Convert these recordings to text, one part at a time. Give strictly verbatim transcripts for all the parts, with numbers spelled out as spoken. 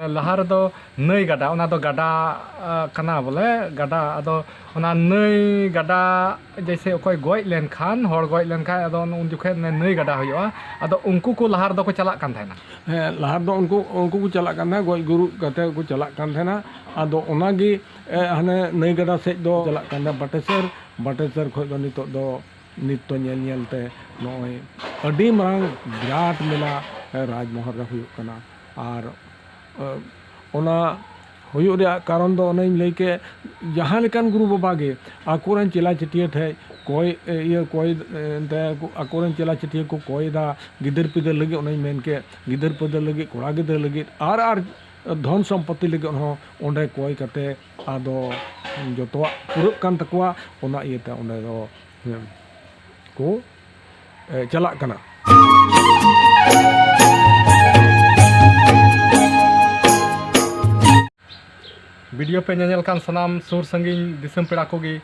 ᱞᱟᱦᱟ ᱨᱮᱫᱚ ᱱᱟᱹᱭ ᱜᱟᱰᱟ, ᱚᱱᱟ ᱫᱚ ᱜᱟᱰᱟ ᱠᱟᱱᱟ ᱵᱚᱞᱮ, ᱜᱟᱰᱟ᱾ ᱟᱫᱚ ᱚᱱᱟ ᱱᱟᱹᱭ ᱜᱟᱰᱟ ᱡᱮᱭᱥᱮ ᱚᱠᱚᱭ ᱜᱚᱡ ᱞᱮᱱᱠᱷᱟᱱ, ᱦᱚᱲ ᱜᱚᱡ ᱞᱮᱱᱠᱷᱟᱱ, ᱟᱫᱚ ᱩᱱ ᱡᱚᱠᱷᱮᱡ ᱱᱟᱹᱭ ᱜᱟᱰᱟ ᱦᱩᱭᱩᱜᱼᱟ᱾ ᱟᱫᱚ ᱩᱱᱠᱩ ᱠᱚ ᱞᱟᱦᱟ ᱨᱮᱫᱚ ᱠᱚ ᱪᱟᱞᱟᱜ ᱠᱟᱱ ᱛᱟᱦᱮᱱᱟ᱾ ᱦᱮᱸ, ᱞᱟᱦᱟ ᱨᱮᱫᱚ ᱩᱱᱠᱩ ᱩᱱᱠᱩ ᱠᱚ ᱪᱟᱞᱟᱜ ᱠᱟᱱ ᱛᱟᱦᱮᱱᱟ, ᱜᱚᱡ ᱜᱩᱨᱩ ᱠᱟᱛᱮ ᱠᱚ ᱪᱟᱞᱟᱜ ᱠᱟᱱ ᱛᱟᱦᱮᱱᱟ᱾ ᱟᱫᱚ ᱚᱱᱟᱜᱮ ᱦᱟᱱᱮ ᱱᱟᱹᱭ ᱜᱟᱰᱟ ᱥᱮᱫ ᱫᱚ ᱪᱟᱞᱟᱜ ᱠᱟᱱ ᱛᱟᱦᱮᱱᱟ ᱵᱟᱴᱮᱥᱚᱨ᱾ ᱵᱟᱴᱮᱥᱚᱨ ᱠᱷᱚᱱ ᱫᱚ ᱱᱤᱛᱚᱜ ᱫᱚ ᱱᱤᱛ ᱫᱚ ᱧᱮᱞ ᱧᱮᱞ ᱛᱮ ᱱᱚᱜᱼᱚᱭ ᱟᱹᱰᱤ ᱢᱟᱨᱟᱝ ᱵᱤᱨᱟᱴ ᱢᱮᱞᱟ ᱨᱟᱡᱽᱢᱚᱦᱚᱞ ᱨᱮ ᱦᱩᱭᱩᱜ ᱠᱟᱱᱟ᱾ ᱟᱨ ᱚᱱᱟ ᱦᱩᱭᱩᱜ ᱨᱮᱭᱟᱜ ᱠᱟᱨᱚᱱ ᱫᱚ ᱚᱱᱮᱧ ᱞᱟᱹᱭ ᱠᱮᱫ, ᱡᱟᱦᱟᱸ ᱞᱮᱠᱟᱱ ᱜᱩᱨᱩ ᱵᱟᱵᱟ ᱜᱮ ᱟᱠᱚᱨᱮᱱ ᱪᱮᱞᱟ ᱪᱟᱹᱴᱤᱭᱟᱹ ᱴᱷᱮᱱ ᱠᱚᱭ ᱤᱭᱟᱹ ᱠᱚᱭ ᱮᱱᱛᱮ ᱟᱠᱚᱨᱮᱱ ᱪᱮᱞᱟ ᱪᱟᱹᱴᱤᱭᱟᱹ ᱠᱚ ᱠᱚᱭ ᱮᱫᱟ ᱜᱤᱫᱟᱹᱨ ᱯᱤᱫᱟᱹᱨ ᱞᱟᱹᱜᱤᱫ, ᱚᱱᱮᱧ ᱢᱮᱱ ᱠᱮᱫ ᱜᱤᱫᱟᱹᱨ ᱯᱤᱫᱟᱹᱨ ᱞᱟᱹᱜᱤᱫ, ᱠᱚᱲᱟ ᱜᱤᱫᱟᱹᱨ ᱞᱟᱹᱜᱤᱫ, ᱟᱨ ᱟᱨ ᱫᱷᱚᱱ ᱥᱚᱢᱯᱚᱛᱤ ᱞᱟᱹᱜᱤᱫ ᱦᱚᱸ ᱚᱸᱰᱮ ᱠᱚᱭ ᱠᱟᱛᱮ ᱟᱫᱚ ᱡᱚᱛᱚᱣᱟᱜ ᱯᱩᱨᱟᱹᱜ ᱠᱟᱱ ᱛᱟᱠᱚᱣᱟ᱾ ᱚᱱᱟ ᱤᱭᱟᱹᱛᱮ ᱚᱸᱰᱮ ᱫᱚ ᱠᱚ ᱪᱟᱞᱟᱜ ᱠᱟᱱᱟ᱾ ᱵᱷᱤᱰᱤᱭᱳ ᱯᱮ ᱧᱮᱧᱮᱞ ᱠᱟᱱ ᱥᱟᱱᱟᱢ ᱥᱩᱨ ᱥᱟᱺᱜᱤᱧ ᱫᱤᱥᱚᱢ ᱯᱮᱲᱟ ᱠᱚᱜᱮ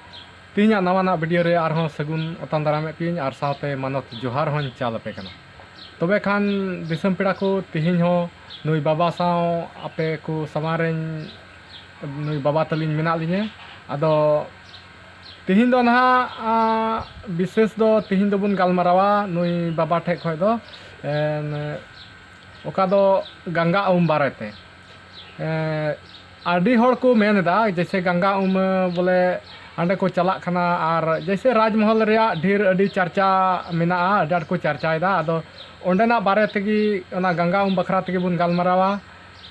ᱛᱮᱦᱮᱧᱟᱜ ᱱᱟᱣᱟᱱᱟᱜ ᱵᱷᱤᱰᱤᱭᱳ ᱨᱮ ᱟᱨᱦᱚᱸ ᱥᱟᱹᱜᱩᱱ ᱟᱛᱟᱝ ᱫᱟᱨᱟᱢᱮᱫ ᱯᱮᱭᱟᱹᱧ ᱟᱨ ᱥᱟᱶᱛᱮ ᱢᱟᱱᱚᱛ ᱡᱚᱦᱟᱨ ᱦᱚᱸᱧ ᱪᱟᱞ ᱟᱯᱮ ᱠᱟᱱᱟ᱾ ᱛᱚᱵᱮ ᱠᱷᱟᱱ ᱫᱤᱥᱚᱢ ᱯᱮᱲᱟ ᱠᱚ, ᱛᱮᱦᱮᱧ ᱦᱚᱸ ᱱᱩᱭ ᱵᱟᱵᱟ ᱥᱟᱶ ᱟᱯᱮ ᱠᱚ ᱥᱟᱢᱟᱝ ᱨᱮᱧ, ᱱᱩᱭ ᱵᱟᱵᱟ ᱛᱟᱹᱞᱤᱧ ᱢᱮᱱᱟᱜ ᱞᱤᱧᱟᱹ᱾ ᱟᱫᱚ ᱛᱮᱦᱮᱧ ᱫᱚ ᱱᱟᱦᱟᱜ, ᱟᱸ, ᱵᱤᱥᱮᱥ ᱫᱚ ᱛᱮᱦᱮᱧ ᱫᱚᱵᱚᱱ ᱜᱟᱞᱢᱟᱨᱟᱣᱟ ᱱᱩᱭ ᱵᱟᱵᱟ ᱴᱷᱮᱡ ᱠᱷᱚᱡ ᱫᱚ, ᱮᱱ, ᱚᱠᱟ ᱫᱚ ᱜᱟᱝᱜᱟ ᱩᱢ ᱵᱟᱨᱮᱛᱮ᱾ ᱮᱸ, ᱟᱹᱰᱤ ᱦᱚᱲ ᱠᱚ ᱢᱮᱱ ᱮᱫᱟ, ᱡᱮᱭᱥᱮ ᱜᱟᱝᱜᱟ ᱩᱢ ᱵᱚᱞᱮ ᱦᱟᱸᱰᱮ ᱠᱚ ᱪᱟᱞᱟᱜ ᱠᱟᱱᱟ, ᱟᱨ ᱡᱮᱭᱥᱮ ᱨᱟᱡᱽᱢᱚᱦᱚᱞ ᱨᱮᱭᱟᱜ ᱰᱷᱮᱨ ᱟᱹᱰᱤ ᱪᱟᱨᱪᱟ ᱢᱮᱱᱟᱜᱼᱟ, ᱟᱹᱰᱤ ᱟᱸᱴ ᱠᱚ ᱪᱟᱨᱪᱟᱭᱮᱫᱟ᱾ ᱟᱫᱚ ᱚᱸᱰᱮᱱᱟᱜ ᱵᱟᱨᱮ ᱛᱮᱜᱮ, ᱚᱱᱟ ᱜᱟᱝᱜᱟ ᱩᱢ ᱵᱟᱠᱷᱨᱟ ᱛᱮᱜᱮ ᱵᱚᱱ ᱜᱟᱞᱢᱟᱨᱟᱣᱟ᱾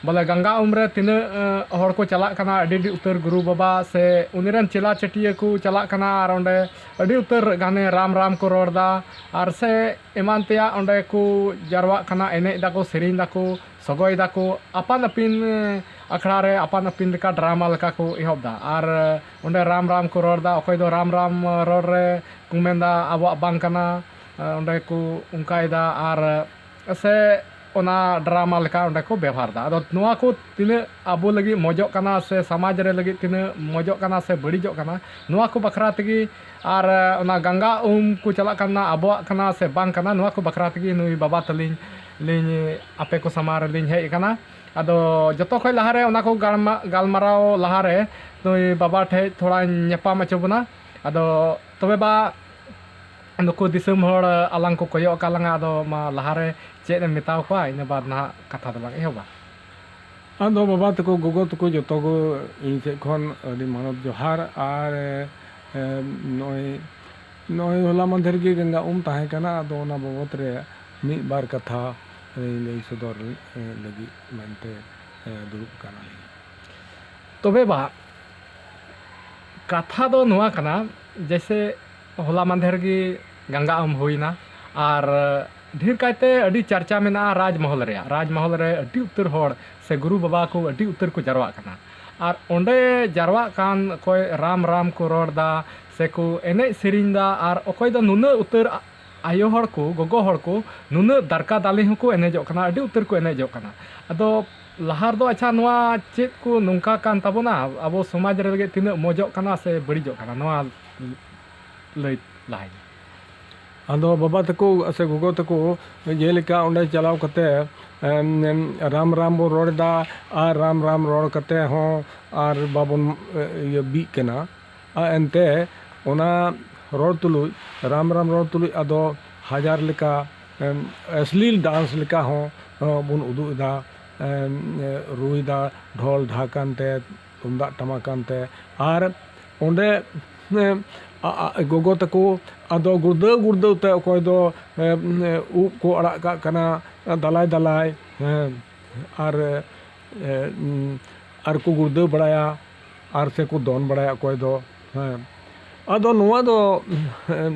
ᱵᱚᱞᱮ ᱜᱟᱝᱜᱟ ᱩᱢ ᱨᱮ ᱛᱤᱱᱟᱹᱜ, ᱮᱸ, ᱦᱚᱲ ᱠᱚ ᱪᱟᱞᱟᱜ ᱠᱟᱱᱟ, ᱟᱹᱰᱤ, ᱟᱹᱰᱤ ᱩᱛᱟᱹᱨ ᱜᱩᱨᱩ ᱵᱟᱵᱟ ᱥᱮ ᱩᱱᱤ ᱨᱮᱱ ᱪᱮᱞᱟ ᱪᱟᱹᱴᱤᱭᱟᱹ ᱠᱚ ᱪᱟᱞᱟᱜ ᱠᱟᱱᱟ, ᱟᱨ ᱚᱸᱰᱮ ᱟᱹᱰᱤ ᱩᱛᱟᱹᱨ ᱜᱟᱱᱮ ᱨᱟᱢ ᱨᱟᱢ ᱠᱚ ᱨᱚᱲ ᱮᱫᱟ, ᱟᱨ ᱥᱮ ᱮᱢᱟᱱ ᱛᱮᱭᱟᱜ ᱚᱸᱰᱮ ᱠᱚ ᱡᱟᱨᱣᱟᱜ ᱠᱟᱱᱟ, ᱮᱱᱮᱡ ᱫᱟᱠᱚ, ᱥᱮᱨᱮᱧ ᱫᱟᱠᱚ, ᱥᱚᱜᱚᱭ ᱫᱟᱠᱚ, ᱟᱯᱟᱱ ᱟᱹᱯᱤᱱ, ᱮᱸ, ᱟᱠᱷᱲᱟ ᱨᱮ ᱟᱯᱟᱱ ᱟᱹᱯᱤᱱ ᱞᱮᱠᱟ ᱰᱨᱟᱢᱟ ᱞᱮᱠᱟ ᱠᱚ ᱮᱦᱚᱵ ᱮᱫᱟ᱾ ᱟᱨ, ᱮᱸ, ᱚᱸᱰᱮ ᱨᱟᱢ ᱨᱟᱢ ᱠᱚ ᱨᱚᱲ ᱮᱫᱟ, ᱚᱠᱚᱭ ᱫᱚ ᱨᱟᱢ ᱨᱟᱢ ᱨᱚᱲ ᱨᱮ ᱠᱚ ᱢᱮᱱᱫᱟ ᱟᱵᱚᱣᱟᱜ ᱵᱟᱝ ᱠᱟᱱᱟ, ᱮᱸ, ᱚᱸᱰᱮ ᱠᱚ ᱚᱱᱠᱟᱭᱮᱫᱟ᱾ ᱟᱨ, ᱮᱸ, ᱥᱮ ᱚᱱᱟ ᱰᱨᱟᱢᱟ ᱞᱮᱠᱟ ᱚᱸᱰᱮ ᱠᱚ ᱵᱮᱵᱷᱟᱨ ᱮᱫᱟ᱾ ᱟᱫᱚ ᱱᱚᱣᱟ ᱠᱚ ᱛᱤᱱᱟᱹᱜ ᱟᱵᱚ ᱞᱟᱹᱜᱤᱫ ᱢᱚᱡᱚᱜ ᱠᱟᱱᱟ ᱥᱮ ᱥᱚᱢᱟᱡᱽ ᱨᱮ ᱞᱟᱹᱜᱤᱫ ᱛᱤᱱᱟᱹᱜ ᱢᱚᱡᱚᱜ ᱠᱟᱱᱟ ᱥᱮ ᱵᱟᱹᱲᱤᱡᱚᱜ ᱠᱟᱱᱟ, ᱱᱚᱣᱟ ᱠᱚ ᱵᱟᱠᱷᱨᱟ ᱛᱮᱜᱮ, ᱟᱨ ᱚᱱᱟ ᱜᱟᱝᱜᱟ ᱩᱢ ᱠᱚ ᱪᱟᱞᱟᱜ ᱠᱟᱱᱟ, ᱟᱵᱚᱣᱟᱜ ᱠᱟᱱᱟ ᱥᱮ ᱵᱟᱝ ᱠᱟᱱᱟ, ᱱᱚᱣᱟ ᱠᱚ ᱵᱟᱠᱷᱨᱟ ᱛᱮᱜᱮ ᱱᱩᱭ ᱵᱟᱵᱟ ᱛᱟᱹᱞᱤᱧ, ᱞᱤᱧ ᱟᱯᱮ ᱠᱚ ᱥᱟᱢᱟᱝ ᱨᱮᱞᱤᱧ ᱦᱮᱡ ᱟᱠᱟᱱᱟ᱾ ᱟᱫᱚ ᱡᱚᱛᱚ ᱠᱷᱚᱡ ᱞᱟᱦᱟᱨᱮ ᱚᱱᱟ ᱠᱚ ᱜᱟᱞᱢᱟ-, ᱜᱟᱞᱢᱟᱨᱟᱣ ᱞᱟᱦᱟᱨᱮ ᱱᱩᱭ ᱵᱟᱵᱟ ᱴᱷᱮᱡ ᱛᱷᱚᱲᱟᱧ ᱧᱟᱯᱟᱢ ᱦᱚᱪᱚ ᱵᱚᱱᱟ᱾ ᱟᱫᱚ ᱛᱚᱵᱮ ᱵᱟ, ᱱᱩᱠᱩ ᱫᱤᱥᱚᱢ ᱦᱚᱲ ᱟᱞᱟᱝ ᱠᱚ ᱠᱚᱭᱚᱜ ᱟᱠᱟᱫ ᱞᱟᱝᱟ, ᱟᱫᱚ ᱢᱟ ᱞᱟᱦᱟᱨᱮ ᱪᱮᱫ ᱮᱢ ᱢᱮᱛᱟᱣ ᱠᱚᱣᱟ, ᱤᱱᱟᱹ ᱵᱟᱫᱽ ᱱᱟᱦᱟᱜ ᱠᱟᱛᱷᱟ ᱫᱚᱞᱟᱝ ᱮᱦᱚᱵᱟ᱾ ᱟᱫᱚ ᱵᱟᱵᱟ ᱛᱟᱠᱚ, ᱜᱚᱜᱚ ᱛᱟᱠᱚ, ᱡᱚᱛᱚ ᱠᱚ ᱤᱧ ᱥᱮᱫ ᱠᱷᱚᱱ ᱟᱹᱰᱤ ᱢᱟᱱᱚᱛ ᱡᱚᱦᱟᱨ᱾ ᱟᱨ, ᱮ, ᱱᱚᱜᱼᱚᱭ, ᱱᱚᱜᱼᱚᱭ ᱦᱚᱞᱟ ᱢᱟᱫᱷᱮᱨ ᱜᱮ ᱜᱟᱝᱜᱟ ᱩᱢ ᱛᱟᱦᱮᱸ ᱠᱟᱱᱟ, ᱟᱫᱚ ᱚᱱᱟ ᱵᱟᱵᱚᱛ ᱨᱮ ᱢᱤᱫ ᱵᱟᱨ ᱠᱟᱛᱷᱟ ᱞᱟᱹᱭ ᱥᱚᱫᱚᱨ, ᱮ, ᱞᱟᱹᱜᱤᱫ ᱢᱮᱱᱛᱮ, ᱮ, ᱫᱩᱲᱩᱵ ᱠᱟᱱᱟᱞᱤᱧ᱾ ᱛᱚᱵᱮ ᱵᱟ, ᱠᱟᱛᱷᱟ ᱫᱚ ᱱᱚᱣᱟ ᱠᱟᱱᱟ, ᱡᱮᱭᱥᱮ ᱦᱚᱞᱟ ᱢᱟᱫᱷᱮᱨ ᱜᱮ ᱜᱟᱝᱜᱟ ᱩᱢ ᱦᱩᱭᱱᱟ, ᱟᱨ ᱰᱷᱮᱨ ᱠᱟᱭᱛᱮ ᱟᱹᱰᱤ ᱪᱟᱨᱪᱟ ᱢᱮᱱᱟᱜᱼᱟ ᱨᱟᱡᱽᱢᱚᱦᱚᱞ ᱨᱮᱭᱟᱜ᱾ ᱨᱟᱡᱽᱢᱚᱦᱚᱞ ᱨᱮ ᱟᱹᱰᱤ ᱩᱛᱟᱹᱨ ᱦᱚᱲ ᱥᱮ ᱜᱩᱨᱩ ᱵᱟᱵᱟ ᱠᱚ ᱟᱹᱰᱤ ᱩᱛᱟᱹᱨ ᱠᱚ ᱡᱟᱨᱣᱟᱜ ᱠᱟᱱᱟ, ᱟᱨ ᱚᱸᱰᱮ ᱡᱟᱨᱣᱟᱜ ᱠᱟᱱ ᱚᱠᱚᱭ ᱨᱟᱢ ᱨᱟᱢ ᱠᱚ ᱨᱚᱲ ᱫᱟ ᱥᱮ ᱠᱚ ᱮᱱᱮᱡ ᱥᱮᱨᱮᱧ ᱫᱟ, ᱟᱨ ᱚᱠᱚᱭ ᱫᱚ ᱱᱩᱱᱟᱹᱜ ᱩᱛᱟᱹᱨ ᱟᱭᱳ ᱦᱚᱲ ᱠᱚ, ᱜᱚᱜᱚ ᱦᱚᱲ ᱠᱚ ᱱᱩᱱᱟᱹᱜ ᱫᱟᱨᱠᱟ ᱫᱟᱞᱤ ᱦᱚᱸᱠᱚ ᱮᱱᱮᱡᱚᱜ ᱠᱟᱱᱟ, ᱟᱹᱰᱤ ᱩᱛᱟᱹᱨ ᱠᱚ ᱮᱱᱮᱡᱚᱜ ᱠᱟᱱᱟ᱾ ᱟᱫᱚ ᱞᱟᱦᱟ ᱨᱮᱫᱚ ᱟᱪᱪᱷᱟ, ᱱᱚᱣᱟ ᱪᱮᱫ ᱠᱚ ᱱᱚᱝᱠᱟ ᱠᱟᱱ ᱛᱟᱵᱚᱱᱟ, ᱟᱵᱚ ᱥᱚᱢᱟᱡᱽ ᱨᱮ ᱞᱟᱹᱜᱤᱫ ᱛᱤᱱᱟᱹᱜ ᱢᱚᱡᱚᱜ ᱠᱟᱱᱟ ᱥᱮ ᱵᱟᱹᱲᱤᱡᱚᱜ ᱠᱟᱱᱟ, ᱱᱚᱣᱟ ᱞᱟᱹᱭ ᱞᱟᱦᱟᱭ ᱢᱮ᱾ ᱟᱫᱚ ᱵᱟᱵᱟ ᱛᱟᱠᱚ ᱥᱮ ᱜᱚᱜᱚ ᱛᱟᱠᱚ ᱡᱮᱞᱮᱠᱟ ᱚᱸᱰᱮ ᱪᱟᱞᱟᱣ ᱠᱟᱛᱮ, ᱮᱢ, ᱮᱢ, ᱨᱟᱢ ᱨᱟᱢ ᱵᱚᱱ ᱨᱚᱲ ᱮᱫᱟ, ᱟᱨ ᱨᱟᱢ ᱨᱟᱢ ᱨᱚᱲ ᱠᱟᱛᱮ ᱦᱚᱸ ᱟᱨ ᱵᱟᱵᱚᱱ, ᱮ, ᱤᱭᱟᱹ, ᱵᱤᱜ ᱠᱟᱱᱟ᱾ ᱟᱨ ᱮᱱᱛᱮ ᱚᱱᱟ ᱨᱚᱲ ᱛᱩᱞᱩᱡ, ᱨᱟᱢ ᱨᱟᱢ ᱨᱚᱲ ᱛᱩᱞᱩᱡ ᱟᱫᱚ ᱦᱟᱡᱟᱨ ᱞᱮᱠᱟ, ᱮᱢ, ᱚᱥᱞᱤᱞ ᱰᱟᱱᱥ ᱞᱮᱠᱟ ᱦᱚᱸ, ᱦᱚᱸ ᱵᱚᱱ ᱩᱫᱩᱜ ᱮᱫᱟ᱾ ᱮᱢ, ᱮ, ᱨᱩᱭ ᱫᱟ ᱰᱷᱚᱞ ᱰᱷᱟᱠ ᱟᱱᱛᱮ, ᱛᱩᱢᱫᱟᱜ ᱴᱟᱢᱟᱠ ᱟᱱᱛᱮ, ᱟᱨ ᱚᱸᱰᱮ, ᱮᱢ, ᱟ-, ᱟ-, ᱜᱚᱜᱚ ᱛᱟᱠᱚ ᱟᱫᱚ ᱜᱩᱲᱫᱟᱹᱣ ᱜᱩᱲᱫᱟᱹᱣ ᱛᱮ ᱚᱠᱚᱭ ᱫᱚ, ᱮᱢ, ᱩᱵ ᱠᱚ ᱟᱲᱟᱜ ᱠᱟᱜ ᱠᱟᱱᱟ ᱫᱟᱞᱟᱭ ᱫᱟᱞᱟᱭ, ᱦᱮᱸ, ᱟᱨ, ᱮ, ᱩᱢ, ᱟᱨ ᱠᱚ ᱜᱩᱲᱫᱟᱹᱣ ᱵᱟᱲᱟᱭᱟ, ᱟᱨ ᱥᱮ ᱠᱚ ᱫᱚᱱ ᱵᱟᱲᱟᱭᱟ ᱚᱠᱚᱭ ᱫᱚ, ᱦᱮᱸ᱾ ᱟᱫᱚ ᱱᱚᱣᱟ ᱫᱚ, ᱮᱢ,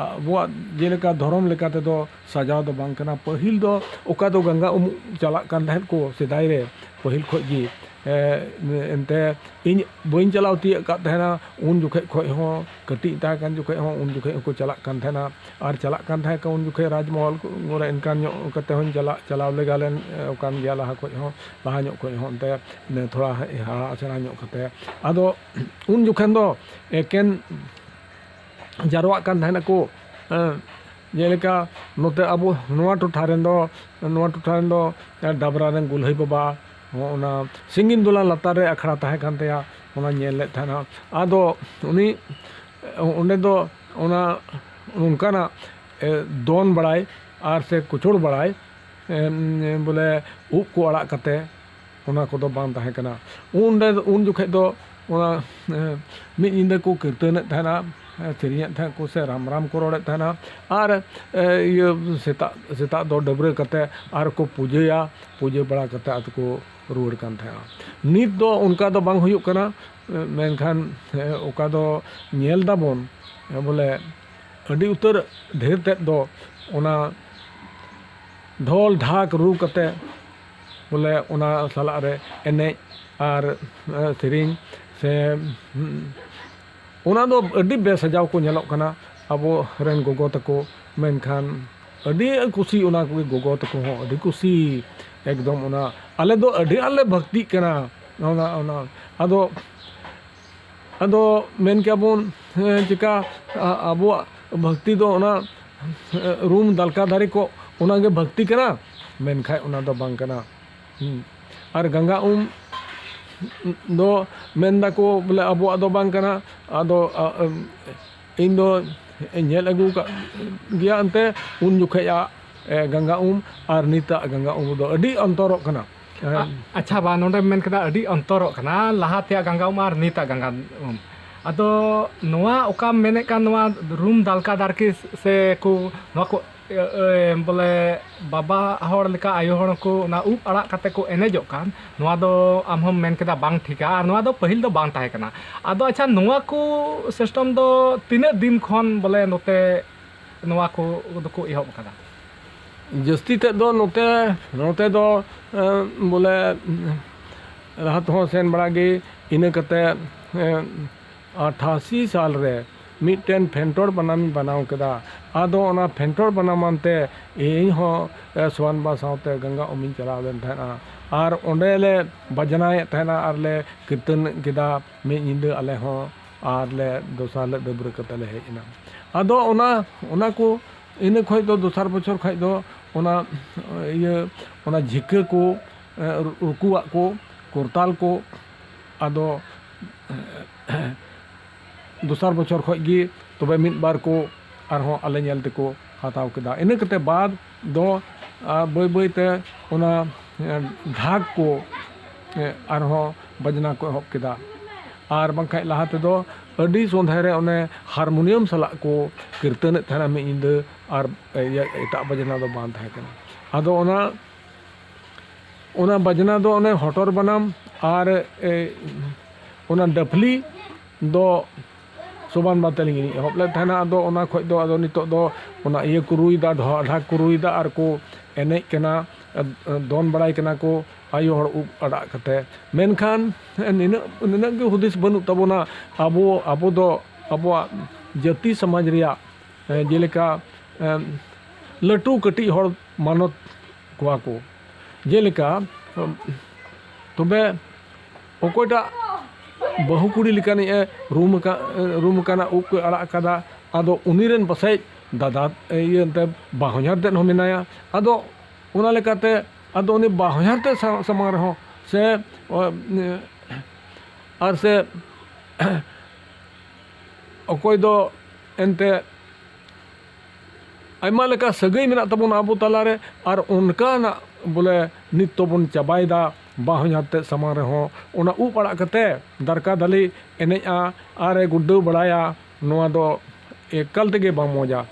ᱟᱵᱚᱣᱟᱜ ᱡᱮᱞᱮᱠᱟ ᱫᱷᱚᱨᱚᱢ ᱞᱮᱠᱟ ᱛᱮᱫᱚ ᱥᱟᱡᱟᱣ ᱫᱚ ᱵᱟᱝ ᱠᱟᱱᱟ᱾ ᱯᱟᱹᱦᱤᱞ ᱫᱚ ᱚᱠᱟ ᱫᱚ ᱜᱟᱝᱜᱟ ᱩᱢᱩᱜ ᱪᱟᱞᱟᱜ ᱠᱟᱱ ᱛᱟᱦᱮᱸᱫ ᱠᱚ ᱥᱮᱫᱟᱭ ᱨᱮ, ᱯᱟᱹᱦᱤᱞ ᱠᱷᱚᱡ ᱜᱮ, ᱮ, ᱮᱱᱛᱮ ᱤᱧ ᱵᱟᱹᱧ ᱪᱟᱞᱟᱣ ᱛᱤᱭᱟᱹᱜ ᱟᱠᱟᱫ ᱛᱟᱦᱮᱱᱟ, ᱩᱱ ᱡᱚᱠᱷᱮᱡ ᱠᱷᱚᱡ ᱦᱚᱸ, ᱠᱟᱹᱴᱤᱡ ᱛᱟᱦᱮᱸ ᱠᱟᱱ ᱡᱚᱠᱷᱮᱡ ᱦᱚᱸ, ᱩᱱ ᱡᱚᱠᱷᱮᱡ ᱦᱚᱸᱠᱚ ᱪᱟᱞᱟᱜ ᱠᱟᱱ ᱛᱟᱦᱮᱱᱟ᱾ ᱟᱨ ᱪᱟᱞᱟᱜ ᱠᱟᱱ ᱛᱟᱦᱮᱸ ᱠᱚ ᱩᱱ ᱡᱚᱠᱷᱮᱡ ᱨᱟᱡᱽᱢᱚᱦᱚᱞ ᱠᱚ-, ᱠᱚᱨᱮ ᱮᱱᱠᱟᱱ ᱧᱚᱜ ᱠᱟᱛᱮ ᱦᱚᱸᱧ ᱪᱟᱞᱟᱜ, ᱪᱟᱞᱟᱣ ᱞᱮᱜᱟ ᱞᱮᱱ, ᱮ, ᱠᱟᱱ ᱜᱮᱭᱟ ᱞᱟᱦᱟ ᱠᱷᱚᱡ ᱦᱚᱸ, ᱞᱟᱦᱟ ᱧᱚᱜ ᱠᱷᱚᱡ ᱦᱚᱸ ᱚᱱᱛᱮ, ᱮ, ᱛᱷᱚᱲᱟ ᱦᱟᱨᱟ ᱥᱮᱬᱟ ᱧᱚᱜ ᱠᱟᱛᱮ᱾ ᱟᱫᱚ ᱩᱱ ᱡᱚᱠᱷᱮᱱ ᱫᱚ ᱮᱠᱮᱱ ᱡᱟᱨᱣᱟᱜ ᱠᱟᱱ ᱛᱟᱦᱮᱱᱟᱠᱚ, ᱮ, ᱡᱮᱞᱮᱠᱟ ᱱᱚᱛᱮ ᱟᱵᱚ ᱱᱚᱣᱟ ᱴᱚᱴᱷᱟ ᱨᱮᱱ ᱫᱚ, ᱱᱚᱣᱟ ᱴᱚᱴᱷᱟ ᱨᱮᱱ ᱫᱚ ᱰᱟᱵᱽᱨᱟ ᱨᱮᱱ ᱜᱩᱞᱦᱟᱹᱭ ᱵᱟᱵᱟ, ᱚᱱᱟ ᱥᱤᱸᱜᱤᱱ ᱫᱚᱞᱟᱱ ᱞᱟᱛᱟᱨ ᱨᱮ ᱟᱠᱷᱲᱟ ᱛᱟᱦᱮᱸ ᱠᱟᱱ ᱛᱟᱭᱟ, ᱚᱱᱟ ᱧᱮᱞ ᱞᱮᱫ ᱛᱟᱦᱮᱱᱟ᱾ ᱟᱫᱚ ᱩᱱᱤ ᱚᱸᱰᱮ ᱫᱚ ᱚᱱᱟ ᱱᱚᱝᱠᱟᱱᱟᱜ, ᱮ, ᱫᱚᱱ ᱵᱟᱲᱟᱭ ᱟᱨ ᱥᱮ ᱠᱩᱪᱩᱲ ᱵᱟᱲᱟᱭ, ᱮᱢ, ᱵᱚᱞᱮ ᱩᱵ ᱠᱚ ᱟᱲᱟᱜ ᱠᱟᱛᱮ, ᱚᱱᱟ ᱠᱚᱫᱚ ᱵᱟᱝ ᱛᱟᱦᱮᱸ ᱠᱟᱱᱟ᱾ ᱩᱱ ᱨᱮ, ᱩᱱ ᱡᱚᱠᱷᱮᱡ ᱫᱚ ᱚᱱᱟ, ᱮ, ᱢᱤᱫ ᱧᱤᱫᱟᱹ ᱠᱚ ᱠᱤᱨᱛᱟᱹᱱᱮᱫ ᱛᱟᱦᱮᱱᱟ, ᱮ, ᱥᱮᱨᱮᱧᱮᱫ ᱛᱟᱦᱮᱸᱫ ᱠᱚ ᱥᱮ ᱨᱟᱢ ᱨᱟᱢ ᱠᱚ ᱨᱚᱲᱮᱫ ᱛᱟᱦᱮᱱᱟ᱾ ᱟᱨ, ᱮ, ᱤᱭᱟᱹ ᱥᱮᱛᱟᱜ, ᱥᱮᱛᱟᱜ ᱫᱚ ᱰᱟᱹᱵᱽᱨᱟᱹ ᱠᱟᱛᱮ ᱟᱨ ᱠᱚ ᱯᱩᱡᱟᱹᱭᱟ, ᱯᱩᱡᱟᱹ ᱵᱟᱲᱟ ᱠᱟᱛᱮ ᱟᱫᱚ ᱠᱚ ᱨᱩᱣᱟᱹᱲ ᱠᱟᱱ ᱛᱟᱦᱮᱸᱜᱼᱟ᱾ ᱱᱤᱛ ᱫᱚ ᱚᱱᱠᱟ ᱫᱚ ᱵᱟᱝ ᱦᱩᱭᱩᱜ ᱠᱟᱱᱟ, ᱢᱮᱱᱠᱷᱟᱱ, ᱮ, ᱚᱠᱟ ᱫᱚ ᱧᱮᱞ ᱫᱟᱵᱚᱱ, ᱮ, ᱵᱚᱞᱮ ᱟᱹᱰᱤ ᱩᱛᱟᱹᱨ ᱰᱷᱮᱨ ᱛᱮᱫ ᱫᱚ ᱚᱱᱟ ᱰᱷᱚᱞ ᱰᱷᱟᱠ ᱨᱩ ᱠᱟᱛᱮ ᱵᱚᱞᱮ ᱚᱱᱟ ᱥᱟᱞᱟᱜ ᱨᱮ ᱮᱱᱮᱡ ᱟᱨ, ᱮ, ᱥᱮᱨᱮᱧ ᱥᱮ, ᱦᱩᱸ, ᱚᱱᱟ ᱫᱚ ᱟᱹᱰᱤ ᱵᱮᱥ ᱥᱟᱡᱟᱣ ᱠᱚ ᱧᱮᱞᱚᱜ ᱠᱟᱱᱟ ᱟᱵᱚ ᱨᱮᱱ ᱜᱚᱜᱚ ᱛᱟᱠᱚ᱾ ᱢᱮᱱᱠᱷᱟᱱ ᱟᱹᱰᱤ ᱠᱩᱥᱤ, ᱚᱱᱟ ᱠᱚᱜᱮ ᱜᱚᱜᱚ ᱛᱟᱠᱚ ᱦᱚᱸ ᱟᱹᱰᱤ ᱠᱩᱥᱤ, ᱮᱠᱫᱚᱢ ᱚᱱᱟ ᱟᱞᱮ ᱫᱚ ᱟᱹᱰᱤ ᱟᱸᱴ ᱞᱮ ᱵᱷᱟᱹᱠᱛᱤᱜ ᱠᱟᱱᱟ᱾ ᱚᱱᱟ, ᱚᱱᱟ, ᱟᱫᱚ, ᱟᱫᱚ ᱢᱮᱱ ᱠᱮᱭᱟ ᱵᱚᱱ, ᱦᱮᱸ, ᱪᱮᱠᱟ ᱟ-, ᱟᱵᱚᱣᱟᱜ ᱵᱷᱟᱹᱠᱛᱤ ᱫᱚ ᱚᱱᱟ, ᱮ, ᱨᱩᱢ ᱫᱟᱞᱠᱟ ᱫᱟᱨᱮ ᱠᱚ, ᱚᱱᱟᱜᱮ ᱵᱷᱟᱹᱠᱛᱤ ᱠᱟᱱᱟ? ᱢᱮᱱᱠᱷᱟᱡ ᱚᱱᱟ ᱫᱚ ᱵᱟᱝ ᱠᱟᱱᱟ᱾ ᱦᱩᱸ᱾ ᱟᱨ ᱜᱟᱸᱜᱟ ᱩᱢ ᱫᱚ ᱢᱮᱱ ᱫᱟᱠᱚ ᱵᱚᱞᱮ ᱟᱵᱚᱣᱟᱜ ᱫᱚ ᱵᱟᱝ ᱠᱟᱱᱟ᱾ ᱟᱫᱚ, ᱟ, ᱮᱢ, ᱤᱧ ᱫᱚ ᱧᱮᱞ ᱟᱹᱜᱩ ᱟᱠᱟᱫ ᱜᱮᱭᱟ, ᱮᱱᱛᱮ ᱩᱱ ᱡᱚᱠᱷᱮᱡᱟᱜ, ᱮ, ᱜᱟᱸᱜᱟ ᱩᱢ ᱟᱨ ᱱᱤᱛᱟᱜ ᱜᱟᱸᱜᱟ ᱩᱢ ᱫᱚ ᱟᱹᱰᱤ ᱚᱱᱛᱚᱨᱚᱜ ᱠᱟᱱᱟ᱾ ᱟ-, ᱟᱪᱪᱷᱟ, ᱵᱟ, ᱱᱚᱰᱮᱢ ᱢᱮᱱ ᱠᱮᱫᱟ ᱟᱹᱰᱤ ᱚᱱᱛᱚᱨᱚᱜ ᱠᱟᱱᱟ, ᱞᱟᱦᱟ ᱛᱮᱭᱟᱜ ᱜᱟᱸᱜᱟ ᱩᱢ ᱟᱨ ᱱᱤᱛᱟᱜ ᱜᱟᱸᱜᱟ ᱩᱢ᱾ ᱟᱫᱚ ᱱᱚᱣᱟ ᱚᱠᱟᱢ ᱢᱮᱱᱮᱫ ᱠᱟᱱ, ᱱᱚᱣᱟ ᱨᱩᱢ ᱫᱟᱞᱠᱟ ᱫᱟᱨᱠᱤ ᱥᱮ ᱠᱚ, ᱱᱚᱣᱟ ᱠᱚ, ᱮ, ᱮ, ᱵᱚᱞᱮ ᱵᱟᱵᱟ ᱦᱚᱲ ᱞᱮᱠᱟ ᱟᱭᱳ ᱦᱚᱲ ᱦᱚᱸᱠᱚ ᱚᱱᱟ ᱩᱵ ᱟᱲᱟᱜ ᱠᱟᱛᱮ ᱠᱚ ᱮᱱᱮᱡᱚᱜ ᱠᱟᱱ, ᱱᱚᱣᱟ ᱫᱚ ᱟᱢ ᱦᱚᱸᱢ ᱢᱮᱱ ᱠᱮᱫᱟ ᱵᱟᱝ ᱴᱷᱤᱠᱟ, ᱟᱨ ᱱᱚᱣᱟ ᱫᱚ ᱯᱟᱹᱦᱤᱞ ᱫᱚ ᱵᱟᱝ ᱛᱟᱦᱮᱸ ᱠᱟᱱᱟ᱾ ᱟᱫᱚ ᱟᱪᱪᱷᱟ, ᱱᱚᱣᱟ ᱠᱚ system ᱫᱚ ᱛᱤᱱᱟᱹᱜ ᱫᱤᱱ ᱠᱷᱚᱱ ᱵᱚᱞᱮ ᱱᱚᱛᱮ ᱱᱚᱣᱟ ᱠᱚ ᱫᱚᱠᱚ ᱮᱦᱚᱵ ᱟᱠᱟᱫᱟ? ᱡᱟᱹᱥᱛᱤ ᱛᱮᱫ ᱫᱚ ᱱᱚᱛᱮ, ᱱᱚᱛᱮ ᱫᱚ, ᱮ, ᱵᱚᱞᱮ, ᱞᱟᱦᱟ ᱛᱮᱦᱚᱸ ᱥᱮᱱ ᱵᱟᱲᱟ ᱜᱮ, ᱤᱱᱟᱹ ᱠᱟᱛᱮ, ᱮ, ᱟᱴᱷᱟᱥᱤ ᱥᱟᱞ ᱨᱮ ᱢᱤᱫᱴᱮᱱ ᱯᱷᱮᱱᱴᱚᱲ ᱵᱟᱱᱟᱢᱤᱧ ᱵᱮᱱᱟᱣ ᱠᱮᱫᱟ᱾ ᱟᱫᱚ ᱚᱱᱟ ᱯᱷᱮᱱᱴᱚᱲ ᱵᱟᱱᱟᱢ ᱟᱱᱛᱮ ᱤᱧ ᱦᱚᱸ, ᱮ, ᱥᱚᱣᱟᱱ ᱵᱟ ᱥᱟᱶᱛᱮ ᱜᱟᱸᱜᱟ ᱩᱢᱤᱧ ᱪᱟᱞᱟᱣ ᱞᱮᱱ ᱛᱟᱦᱮᱱᱟ᱾ ᱟᱨ ᱚᱸᱰᱮ ᱞᱮ ᱵᱟᱡᱽᱱᱟᱭᱮᱫ ᱛᱟᱦᱮᱱᱟ ᱟᱨ ᱞᱮ ᱠᱤᱨᱛᱟᱹᱱ ᱠᱮᱫᱟ ᱢᱤᱫ ᱧᱤᱫᱟᱹ ᱟᱞᱮ ᱦᱚᱸ᱾ ᱟᱨ ᱞᱮ ᱫᱚᱥᱟᱨ ᱦᱤᱞᱳᱜ ᱰᱟᱹᱵᱽᱨᱟᱹ ᱠᱟᱛᱮ ᱞᱮ ᱦᱮᱡ ᱮᱱᱟ᱾ ᱟᱫᱚ ᱚᱱᱟ, ᱚᱱᱟ ᱠᱚ ᱤᱱᱟᱹ ᱠᱷᱚᱡ ᱫᱚ ᱫᱚᱥᱟᱨ ᱵᱚᱪᱷᱚᱨ ᱠᱷᱚᱡ ᱫᱚ ᱚᱱᱟ ᱤᱭᱟᱹ ᱚᱱᱟ ᱡᱷᱤᱠᱟᱹ ᱠᱚ, ᱮ, ᱨᱩᱠᱩᱣᱟᱜ ᱠᱚ, ᱠᱚᱨᱛᱟᱞ ᱠᱚ, ᱟᱫᱚ ᱫᱚᱥᱟᱨ ᱵᱚᱪᱷᱚᱨ ᱠᱷᱚᱡ ᱜᱮ ᱛᱚᱵᱮ ᱢᱤᱫ ᱵᱟᱨ ᱠᱚ ᱟᱨᱦᱚᱸ ᱟᱞᱮ ᱧᱮᱞ ᱛᱮᱠᱚ ᱦᱟᱛᱟᱣ ᱠᱮᱫᱟ᱾ ᱤᱱᱟᱹ ᱠᱟᱛᱮ ᱵᱟᱫ ᱫᱚ, ᱟ, ᱵᱟᱹᱭ ᱵᱟᱹᱭ ᱛᱮ ᱚᱱᱟ, ᱮ, ᱰᱷᱟᱠ ᱠᱚ, ᱮ, ᱟᱨᱦᱚᱸ ᱵᱟᱡᱽᱱᱟ ᱠᱚ ᱮᱦᱚᱵ ᱠᱮᱫᱟ᱾ ᱟᱨ ᱵᱟᱝᱠᱷᱟᱡ ᱞᱟᱦᱟ ᱛᱮᱫᱚ ᱟᱹᱰᱤ ᱥᱚᱸᱫᱷᱮ ᱨᱮ ᱚᱱᱮ ᱦᱟᱨᱢᱳᱱᱤᱭᱟᱢ ᱥᱟᱞᱟᱜ ᱠᱚ ᱠᱤᱨᱛᱟᱹᱱᱮᱫ ᱛᱟᱦᱮᱱᱟ ᱢᱤᱫ ᱧᱤᱫᱟᱹ, ᱟᱨ ᱤᱭᱟᱹ ᱮᱴᱟᱜ ᱵᱟᱡᱽᱱᱟ ᱫᱚ ᱵᱟᱝ ᱛᱟᱦᱮᱸ ᱠᱟᱱᱟ᱾ ᱟᱫᱚ ᱚᱱᱟ, ᱚᱱᱟ ᱵᱟᱡᱽᱱᱟ ᱫᱚ ᱚᱱᱮ ᱦᱚᱴᱚᱨ ᱵᱟᱱᱟᱢ ᱟᱨ, ᱮ, ᱚᱱᱟ ᱰᱟᱹᱯᱷᱞᱤ ᱫᱚ ᱥᱚᱢᱟᱱ ᱵᱟᱛᱮ ᱞᱤᱧ ᱮᱦᱚᱵ ᱞᱮᱫ ᱛᱟᱦᱮᱱᱟ᱾ ᱟᱫᱚ ᱚᱱᱟ ᱠᱷᱚᱡ ᱫᱚ ᱟᱫᱚ ᱱᱤᱛᱚᱜ ᱫᱚ ᱚᱱᱟ ᱤᱭᱟᱹ ᱠᱚ ᱨᱩᱭᱫᱟ, ᱰᱷᱚ-, ᱰᱷᱟᱠ ᱠᱚ ᱨᱩᱭᱫᱟ ᱟᱨ ᱠᱚ ᱮᱱᱮᱡ ᱠᱟᱱᱟ, ᱫᱚᱱ ᱵᱟᱲᱟᱭ ᱠᱟᱱᱟ ᱠᱚ ᱟᱭᱳ ᱦᱚᱲ ᱩᱵ ᱟᱲᱟᱜ ᱠᱟᱛᱮ᱾ ᱢᱮᱱᱠᱷᱟᱱ ᱱᱤᱱᱟᱹᱜ, ᱱᱤᱱᱟᱹᱜ ᱜᱮ ᱦᱩᱫᱤᱥ ᱵᱟᱹᱱᱩᱜ ᱛᱟᱵᱚᱱᱟ ᱟᱵᱚ, ᱟᱵᱚ ᱫᱚ ᱟᱵᱚᱣᱟᱜ ᱡᱟᱹᱛᱤ ᱥᱚᱢᱟᱡᱽ ᱨᱮᱭᱟᱜ, ᱮ, ᱡᱮᱞᱮᱠᱟ, ᱮ, ᱞᱟᱹᱴᱩ ᱠᱟᱹᱴᱤᱡ ᱦᱚᱲ ᱢᱟᱱᱚᱛ ᱠᱚᱣᱟ ᱠᱚ᱾ ᱡᱮᱞᱮᱠᱟ, ᱛᱚᱵᱮ ᱚᱠᱚᱭᱴᱟᱜ ᱵᱟᱹᱦᱩ ᱠᱩᱲᱤ ᱞᱮᱠᱟᱱᱤᱡ ᱮ ᱨᱩᱢ ᱟᱠᱟ-, ᱨᱩᱢ ᱟᱠᱟᱱᱟ, ᱩᱵ ᱠᱚ ᱟᱲᱟᱜ ᱟᱠᱟᱫᱟ, ᱟᱫᱚ ᱩᱱᱤ ᱨᱮᱱ ᱯᱟᱥᱮᱡ ᱫᱟᱫᱟ, ᱤᱭᱟᱹ ᱮᱱᱛᱮ ᱵᱟᱦᱚᱧᱦᱟᱨ ᱛᱮᱫ ᱦᱚᱸ ᱢᱮᱱᱟᱭᱟ᱾ ᱟᱫᱚ ᱚᱱᱟ ᱞᱮᱠᱟᱛᱮ ᱟᱫᱚ ᱩᱱᱤ ᱵᱟᱦᱚᱧᱦᱟᱨ ᱛᱮᱫ ᱥᱟ-, ᱥᱟᱢᱟᱝ ᱨᱮᱦᱚᱸ ᱥᱮ, ᱚ, ᱟᱨ ᱥᱮ ᱚᱠᱚᱭ ᱫᱚ ᱮᱱᱛᱮ ᱟᱭᱢᱟ ᱞᱮᱠᱟ ᱥᱟᱹᱜᱟᱹᱭ ᱢᱮᱱᱟᱜ ᱛᱟᱵᱚᱱᱟ ᱟᱵᱚ ᱛᱟᱞᱟᱨᱮ, ᱟᱨ ᱚᱱᱠᱟᱱᱟᱜ ᱵᱚᱞᱮ ᱱᱤᱛ ᱫᱚᱵᱚᱱ ᱪᱟᱵᱟᱭᱮᱫᱟ᱾ ᱵᱟᱦᱚᱧᱦᱟᱨ ᱛᱮᱫ ᱥᱟᱢᱟᱝ ᱨᱮᱦᱚᱸ ᱚᱱᱟ ᱩᱵ ᱟᱲᱟᱜ ᱠᱟᱛᱮ ᱫᱟᱨᱠᱟ ᱫᱟᱞᱤ ᱮᱱᱮᱡᱼᱟ ᱟᱨ ᱮ ᱜᱩᱰᱟᱹᱣ ᱵᱟᱲᱟᱭᱟ, ᱱᱚᱣᱟ ᱫᱚ ᱮᱠᱟᱞ ᱛᱮᱜᱮ ᱵᱟᱝ ᱢᱚᱡᱟ᱾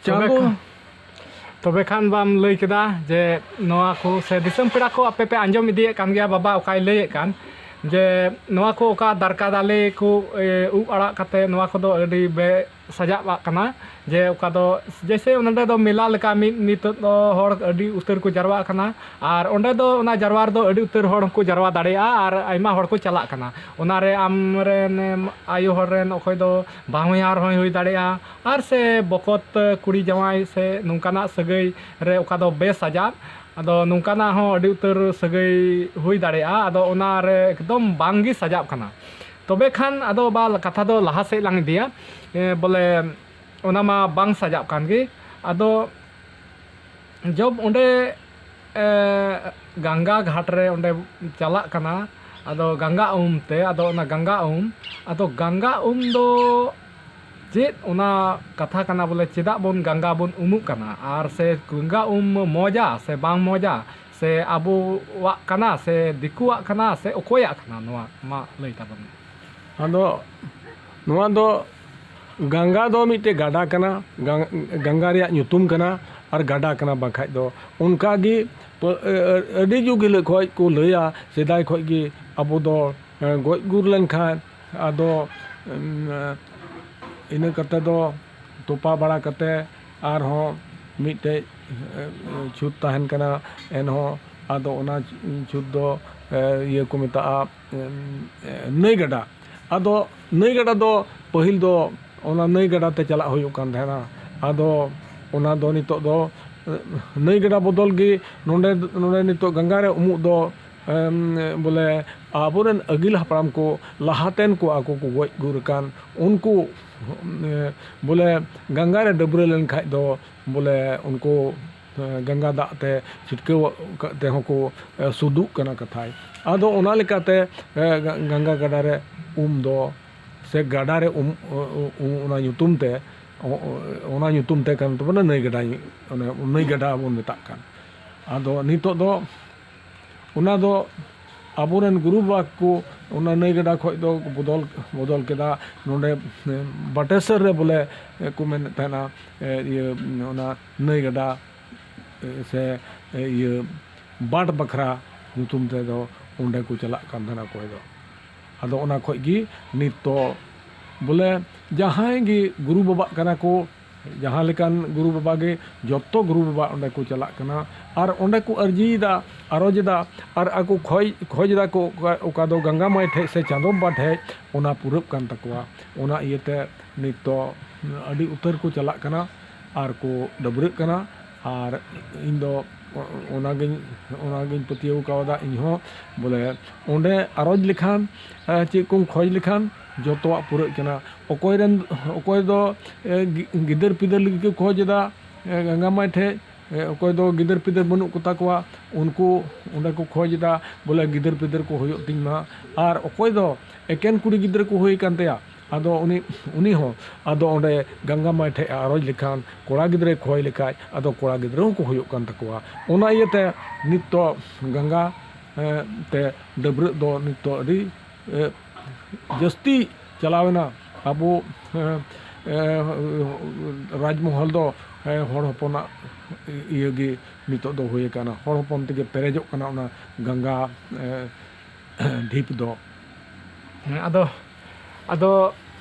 ᱛᱚᱵᱮ ᱪᱟᱸᱫᱚ ᱠᱷᱟᱱ, ᱛᱚᱵᱮ ᱠᱷᱟᱱ ᱵᱟᱢ ᱞᱟᱹᱭ ᱠᱮᱫᱟ ᱡᱮ ᱱᱚᱣᱟ ᱠᱚ ᱥᱮ ᱫᱤᱥᱚᱢ ᱯᱮᱲᱟ ᱠᱚ ᱟᱯᱮ ᱯᱮ ᱟᱸᱡᱚᱢ ᱤᱫᱤᱭᱮᱫ ᱠᱟᱱ ᱜᱮᱭᱟ, ᱵᱟᱵᱟ ᱚᱠᱟᱭ ᱞᱟᱹᱭᱮᱫ ᱠᱟᱱ ᱡᱮ ᱱᱚᱣᱟ ᱠᱚ ᱚᱠᱟ ᱫᱟᱨᱠᱟ ᱫᱟᱞᱮ ᱠᱚ, ᱮ, ᱩᱵ ᱟᱲᱟᱜ ᱠᱟᱛᱮ ᱱᱚᱣᱟ ᱠᱚᱫᱚ ᱟᱹᱰᱤ ᱵᱮ-, ᱥᱟᱡᱟᱣᱟᱜ ᱠᱟᱱᱟ, ᱡᱮ ᱚᱠᱟ ᱫᱚ ᱡᱮᱭᱥᱮ ᱱᱚᱸᱰᱮ ᱫᱚ ᱢᱮᱞᱟ ᱞᱮᱠᱟ ᱢᱤᱫ ᱱᱤᱛᱚᱜ ᱫᱚ ᱦᱚᱲ ᱟᱹᱰᱤ ᱩᱛᱟᱹᱨ ᱠᱚ ᱡᱟᱨᱣᱟᱜ ᱠᱟᱱᱟ, ᱟᱨ ᱚᱸᱰᱮ ᱫᱚ ᱚᱱᱟ ᱡᱟᱨᱣᱟ ᱨᱮᱫᱚ ᱟᱹᱰᱤ ᱩᱛᱟᱹᱨ ᱦᱚᱲ ᱦᱚᱸᱠᱚ ᱡᱟᱨᱣᱟ ᱫᱟᱲᱮᱭᱟᱜᱼᱟ ᱟᱨ ᱟᱭᱢᱟ ᱦᱚᱲ ᱠᱚ ᱪᱟᱞᱟᱜ ᱠᱟᱱᱟ᱾ ᱚᱱᱟᱨᱮ ᱟᱢ ᱨᱮᱱ ᱟᱭᱳ ᱦᱚᱲ ᱨᱮᱱ ᱚᱠᱚᱭ ᱫᱚ ᱵᱟᱦᱚᱧᱦᱟᱨ ᱦᱚᱸᱭ ᱦᱩᱭ ᱫᱟᱲᱮᱭᱟᱜᱼᱟ, ᱟᱨ ᱥᱮ ᱵᱚᱠᱚᱛ ᱠᱩᱲᱤ ᱡᱟᱶᱟᱭ ᱥᱮ ᱱᱚᱝᱠᱟᱱᱟᱜ ᱥᱟᱹᱜᱟᱹᱭ ᱨᱮ ᱚᱠᱟ ᱫᱚ ᱵᱮᱥᱟᱡᱟᱜ, ᱟᱫᱚ ᱱᱚᱝᱠᱟᱱᱟᱜ ᱦᱚᱸ ᱟᱹᱰᱤ ᱩᱛᱟᱹᱨ ᱥᱟᱹᱜᱟᱹᱭ ᱦᱩᱭ ᱫᱟᱲᱮᱭᱟᱜᱼᱟ᱾ ᱟᱫᱚ ᱚᱱᱟᱨᱮ ᱮᱠᱫᱚᱢ ᱵᱟᱝᱜᱮ ᱥᱟᱡᱟᱜ ᱠᱟᱱᱟ᱾ ᱛᱚᱵᱮ ᱠᱷᱟᱱ ᱟᱫᱚ ᱵᱟ ᱠᱟᱛᱷᱟ ᱫᱚ ᱞᱟᱦᱟ ᱥᱮᱫ ᱞᱟᱝ ᱤᱫᱤᱭᱟ, ᱮ, ᱵᱚᱞᱮ ᱚᱱᱟ ᱢᱟ ᱵᱟᱝ ᱥᱟᱡᱟᱜ ᱠᱟᱱ ᱜᱮ᱾ ᱟᱫᱚ ᱡᱚᱵ ᱚᱸᱰᱮ ᱮ, ᱜᱟᱝᱜᱟ ᱜᱷᱟᱴ ᱨᱮ ᱚᱸᱰᱮ ᱪᱟᱞᱟᱜ ᱠᱟᱱᱟ, ᱟᱫᱚ ᱜᱟᱝᱜᱟ ᱩᱢ ᱛᱮ, ᱟᱫᱚ ᱚᱱᱟ ᱜᱟᱝᱜᱟ ᱩᱢ, ᱟᱫᱚ ᱜᱟᱝᱜᱟ ᱩᱢ ᱫᱚ ᱪᱮᱫ ᱚᱱᱟ ᱠᱟᱛᱷᱟ ᱠᱟᱱᱟ ᱵᱚᱞᱮ, ᱪᱮᱫᱟᱜ ᱵᱚᱱ ᱜᱟᱝᱜᱟ ᱵᱚᱱ ᱩᱢᱩᱜ ᱠᱟᱱᱟ? ᱟᱨ ᱥᱮ ᱜᱟᱝᱜᱟ ᱩᱢ ᱢᱚᱡᱟ ᱥᱮ ᱵᱟᱝ ᱢᱚᱡᱟ? ᱥᱮ ᱟᱵᱚᱣᱟᱜ ᱠᱟᱱᱟ ᱥᱮ ᱫᱤᱠᱩᱣᱟᱜ ᱠᱟᱱᱟ ᱥᱮ ᱚᱠᱚᱭᱟᱜ ᱠᱟᱱᱟ? ᱱᱚᱣᱟ ᱢᱟ ᱞᱟᱹᱭ ᱛᱟᱵᱚᱱ ᱢᱮ᱾ ᱟᱫᱚ ᱱᱚᱣᱟ ᱫᱚ ᱜᱟᱝᱜᱟ ᱫᱚ ᱢᱤᱫᱴᱮᱡ ᱜᱟᱰᱟ ᱠᱟᱱᱟ, ᱜᱟᱝ- ᱜᱟᱝᱜᱟ ᱨᱮᱭᱟᱜ ᱧᱩᱛᱩᱢ ᱠᱟᱱᱟ ᱟᱨ ᱜᱟᱰᱟ ᱠᱟᱱᱟ᱾ ᱵᱟᱝᱠᱷᱟᱡ ᱫᱚ ᱚᱱᱠᱟ ᱜᱮ ᱯᱟᱹ- ᱟᱹᱰᱤ ᱡᱩᱜᱽ ᱦᱤᱞᱳᱜ ᱠᱷᱚᱡ ᱠᱚ ᱞᱟᱹᱭᱟ, ᱥᱮᱫᱟᱭ ᱠᱷᱚᱡ ᱜᱮ ᱟᱵᱚ ᱫᱚ ᱜᱚᱡ ᱜᱩᱨ ᱞᱮᱱᱠᱷᱟᱱ ᱟᱫᱚ ᱤᱱᱟᱹ ᱠᱟᱛᱮ ᱫᱚ ᱛᱚᱯᱟ ᱵᱟᱲᱟ ᱠᱟᱛᱮ ᱟᱨᱦᱚᱸ ᱢᱤᱫᱴᱮᱡ ᱪᱷᱩᱛ ᱛᱟᱦᱮᱱ ᱠᱟᱱᱟ᱾ ᱮᱱᱦᱚᱸ ᱟᱫᱚ ᱚᱱᱟ ᱪᱷᱩᱛ ᱫᱚ ᱤᱭᱟᱹ ᱠᱚ ᱢᱮᱛᱟᱜᱼᱟ ᱱᱟᱹᱭ ᱜᱟᱰᱟ᱾ ᱟᱫᱚ ᱱᱟᱹᱭ ᱜᱟᱰᱟ ᱫᱚ ᱯᱟᱹᱦᱤᱞ ᱫᱚ ᱚᱱᱟ ᱱᱟᱹᱭ ᱜᱟᱰᱟ ᱛᱮ ᱪᱟᱞᱟᱜ ᱦᱩᱭᱩᱜ ᱠᱟᱱ ᱛᱟᱦᱮᱱᱟ᱾ ᱟᱫᱚ ᱚᱱᱟ ᱫᱚ ᱱᱤᱛᱚᱜ ᱫᱚ ᱱᱟᱹᱭ ᱜᱟᱰᱟ ᱵᱚᱫᱚᱞ ᱜᱮ ᱱᱚᱰᱮ ᱱᱚᱰᱮ ᱱᱤᱛᱚᱜ ᱜᱟᱝᱜᱟ ᱨᱮ ᱩᱢᱩᱜ ᱫᱚ ᱵᱚᱞᱮ ᱟᱵᱚᱨᱮᱱ ᱟᱹᱜᱤᱞ ᱦᱟᱯᱲᱟᱢ ᱠᱚ ᱞᱟᱦᱟᱛᱮᱱ ᱠᱚ ᱟᱠᱚ ᱠᱚ ᱜᱚᱡ ᱜᱩᱨ ᱟᱠᱟᱱ ᱩᱱᱠᱩ ᱵᱚᱞᱮ ᱜᱟᱝᱜᱟ ᱨᱮ ᱰᱟᱹᱵᱽᱨᱟᱹ ᱞᱮᱱᱠᱷᱟᱡ ᱫᱚ ᱵᱚᱞᱮ ᱩᱱᱠᱩ ᱜᱟᱝᱜᱟ ᱫᱟᱜ ᱛᱮ ᱪᱷᱤᱴᱠᱟᱹᱣ ᱛᱮᱦᱚᱸ ᱠᱚ ᱥᱩᱫᱩᱜ ᱠᱟᱱᱟ ᱠᱟᱛᱷᱟᱭ᱾ ᱟᱫᱚ ᱚᱱᱟ ᱞᱮᱠᱟᱛᱮ ᱜᱟᱝᱜᱟ ᱜᱟᱰᱟ ᱨᱮ ᱩᱢ ᱫᱚ ᱥᱮ ᱜᱟᱰᱟ ᱨᱮ ᱩᱢ ᱚᱱᱟ ᱧᱩᱛᱩᱢ ᱛᱮ ᱚᱱᱟ ᱧᱩᱛᱩᱢ ᱛᱮ ᱠᱟᱱ ᱛᱟᱵᱚᱱᱟ ᱱᱟᱹᱭ ᱜᱟᱰᱟ᱾ ᱱᱟᱹᱭ ᱜᱟᱰᱟ ᱵᱚᱱ ᱢᱮᱛᱟᱜ ᱠᱟᱱ᱾ ᱟᱫᱚ ᱱᱤᱛᱚᱜ ᱫᱚ ᱚᱱᱟ ᱫᱚ ᱟᱵᱚᱨᱮᱱ ᱜᱩᱨᱩ ᱵᱟᱵᱟ ᱠᱚ ᱚᱱᱟ ᱱᱟᱹᱭ ᱜᱟᱰᱟ ᱠᱷᱚᱡ ᱫᱚ ᱵᱚᱫᱚᱞ ᱵᱚᱫᱚᱞ ᱠᱮᱫᱟ᱾ ᱱᱚᱰᱮ ᱵᱟᱴᱮᱥᱚᱨ ᱨᱮ ᱵᱚᱞᱮ ᱠᱚ ᱢᱮᱱᱮᱫ ᱛᱟᱦᱮᱱᱟ ᱤᱭᱟᱹ ᱚᱱᱟ ᱱᱟᱹᱭ ᱜᱟᱰᱟ ᱥᱮ ᱤᱭᱟᱹ ᱵᱟᱸᱴ ᱵᱟᱠᱷᱨᱟ ᱧᱩᱛᱩᱢ ᱛᱮᱫᱚ ᱚᱸᱰᱮ ᱠᱚ ᱪᱟᱞᱟᱜ ᱠᱟᱱ ᱛᱟᱦᱮᱱᱟ ᱚᱠᱚᱭ ᱫᱚ᱾ ᱟᱫᱚ ᱚᱱᱟ ᱠᱷᱚᱡ ᱜᱮ ᱱᱤᱛ ᱫᱚ ᱵᱚᱞᱮ ᱡᱟᱦᱟᱸᱭ ᱜᱮ ᱜᱩᱨᱩ ᱵᱟᱵᱟᱜ ᱠᱟᱱᱟ ᱠᱚ, ᱡᱟᱦᱟᱸ ᱞᱮᱠᱟᱱ ᱜᱩᱨᱩ ᱵᱟᱵᱟ ᱜᱮ, ᱡᱚᱛᱚ ᱜᱩᱨᱩ ᱵᱟᱵᱟ ᱚᱸᱰᱮ ᱠᱚ ᱪᱟᱞᱟᱜ ᱠᱟᱱᱟ ᱟᱨ ᱚᱸᱰᱮ ᱠᱚ ᱟᱨᱡᱤᱭᱮᱫᱟ, ᱟᱨᱚᱡ ᱮᱫᱟ ᱟᱨ ᱟᱠᱚ ᱠᱷᱚᱡ ᱠᱷᱚᱡ ᱮᱫᱟ ᱠᱚ ᱚᱠᱟ, ᱚᱠᱟ ᱫᱚ ᱜᱟᱝᱜᱟ ᱢᱟᱭ ᱴᱷᱮᱡ ᱥᱮ ᱪᱟᱸᱫᱚ ᱵᱟᱵᱟ ᱴᱷᱮᱡ ᱚᱱᱟ ᱯᱩᱨᱟᱹᱜ ᱠᱟᱱ ᱛᱟᱠᱚᱣᱟ᱾ ᱚᱱᱟ ᱤᱭᱟᱹᱛᱮ ᱱᱤᱛ ᱫᱚ ᱟᱹᱰᱤ ᱩᱛᱟᱹᱨ ᱠᱚ ᱪᱟᱞᱟᱜ ᱠᱟᱱᱟ ᱟᱨ ᱠᱚ ᱰᱟᱹᱵᱽᱨᱟᱹᱜ ᱠᱟᱱᱟ᱾ ᱟᱨ ᱤᱧ ᱫᱚ ᱚᱱᱟᱜᱤᱧ ᱚᱱᱟᱜᱤᱧ ᱯᱟᱹᱛᱭᱟᱹᱣ ᱠᱟᱣᱫᱟ ᱤᱧᱦᱚᱸ᱾ ᱵᱚᱞᱮ ᱚᱸᱰᱮ ᱟᱨᱚᱡᱽ ᱞᱮᱠᱷᱟᱱ, ᱪᱮᱫ ᱠᱚᱢ ᱠᱷᱚᱡᱽ ᱞᱮᱠᱷᱟᱱ ᱡᱚᱛᱚᱣᱟᱜ ᱯᱩᱨᱟᱹᱜ ᱠᱟᱱᱟ᱾ ᱚᱠᱚᱭ ᱨᱮᱱ ᱚᱠᱚᱭ ᱫᱚ ᱜᱤᱫᱟᱹᱨ ᱯᱤᱫᱟᱹᱨ ᱞᱟᱹᱜᱤᱫ ᱠᱚ ᱠᱷᱚᱡᱽ ᱮᱫᱟ ᱜᱟᱝᱜᱟ ᱢᱟᱹᱭ ᱴᱷᱮᱡ, ᱚᱠᱚᱭ ᱫᱚ ᱜᱤᱫᱟᱹᱨ ᱯᱤᱫᱟᱹᱨ ᱵᱟᱹᱱᱩᱜ ᱠᱚᱛᱟ ᱠᱚᱣᱟ, ᱩᱱᱠᱩ ᱚᱸᱰᱮ ᱠᱚ ᱠᱷᱚᱡᱽ ᱮᱫᱟ ᱵᱚᱞᱮ ᱜᱤᱫᱟᱹᱨ ᱯᱤᱫᱟᱹᱨ ᱠᱚ ᱦᱩᱭᱩᱜ ᱛᱤᱧ ᱢᱟ᱾ ᱟᱨ ᱚᱠᱚᱭ ᱫᱚ ᱮᱠᱮᱱ ᱠᱩᱲᱤ ᱜᱤᱫᱽᱨᱟᱹ ᱠᱚ ᱦᱩᱭ ᱟᱠᱟᱱ ᱛᱟᱭᱟ, ᱟᱫᱚ ᱩᱱᱤ ᱩᱱᱤ ᱦᱚᱸ ᱟᱫᱚ ᱚᱸᱰᱮ ᱜᱟᱝᱜᱟ ᱢᱟᱹᱭ ᱴᱷᱮᱡ ᱮ ᱟᱨᱚᱡᱽ ᱞᱮᱠᱷᱟᱱ, ᱠᱚᱲᱟ ᱜᱤᱫᱽᱨᱟᱹᱭ ᱠᱷᱚᱭ ᱞᱮᱠᱷᱟᱡ, ᱟᱫᱚ ᱠᱚᱲᱟ ᱜᱤᱫᱽᱨᱟᱹ ᱦᱚᱸᱠᱚ ᱦᱩᱭᱩᱜ ᱠᱟᱱ ᱛᱟᱠᱚᱣᱟ᱾ ᱚᱱᱟ ᱤᱭᱟᱹᱛᱮ ᱱᱤᱛ ᱫᱚ ᱜᱟᱝᱜᱟ ᱛᱮ ᱰᱟᱹᱵᱽᱨᱟᱹᱜ ᱫᱚ ᱱᱤᱛ ᱫᱚ ᱟᱹᱰᱤ ᱡᱟᱹᱥᱛᱤ ᱪᱟᱞᱟᱣᱮᱱᱟ᱾ ᱟᱵᱚ ᱨᱟᱡᱽᱢᱚᱦᱚᱞ ᱫᱚ ᱦᱚᱲ ᱦᱚᱯᱚᱱᱟᱜ ᱤᱭᱟᱹ ᱜᱮ ᱱᱤᱛᱚᱜ ᱫᱚ ᱦᱩᱭ ᱟᱠᱟᱱᱟ᱾ ᱦᱚᱲ ᱦᱚᱯᱚᱱ ᱛᱮᱜᱮ ᱯᱮᱨᱮᱡᱚᱜ ᱠᱟᱱᱟ ᱚᱱᱟ ᱜᱟᱝᱜᱟ ᱰᱷᱤᱯ ᱫᱚ᱾ ᱟᱫᱚ ᱟᱫᱚ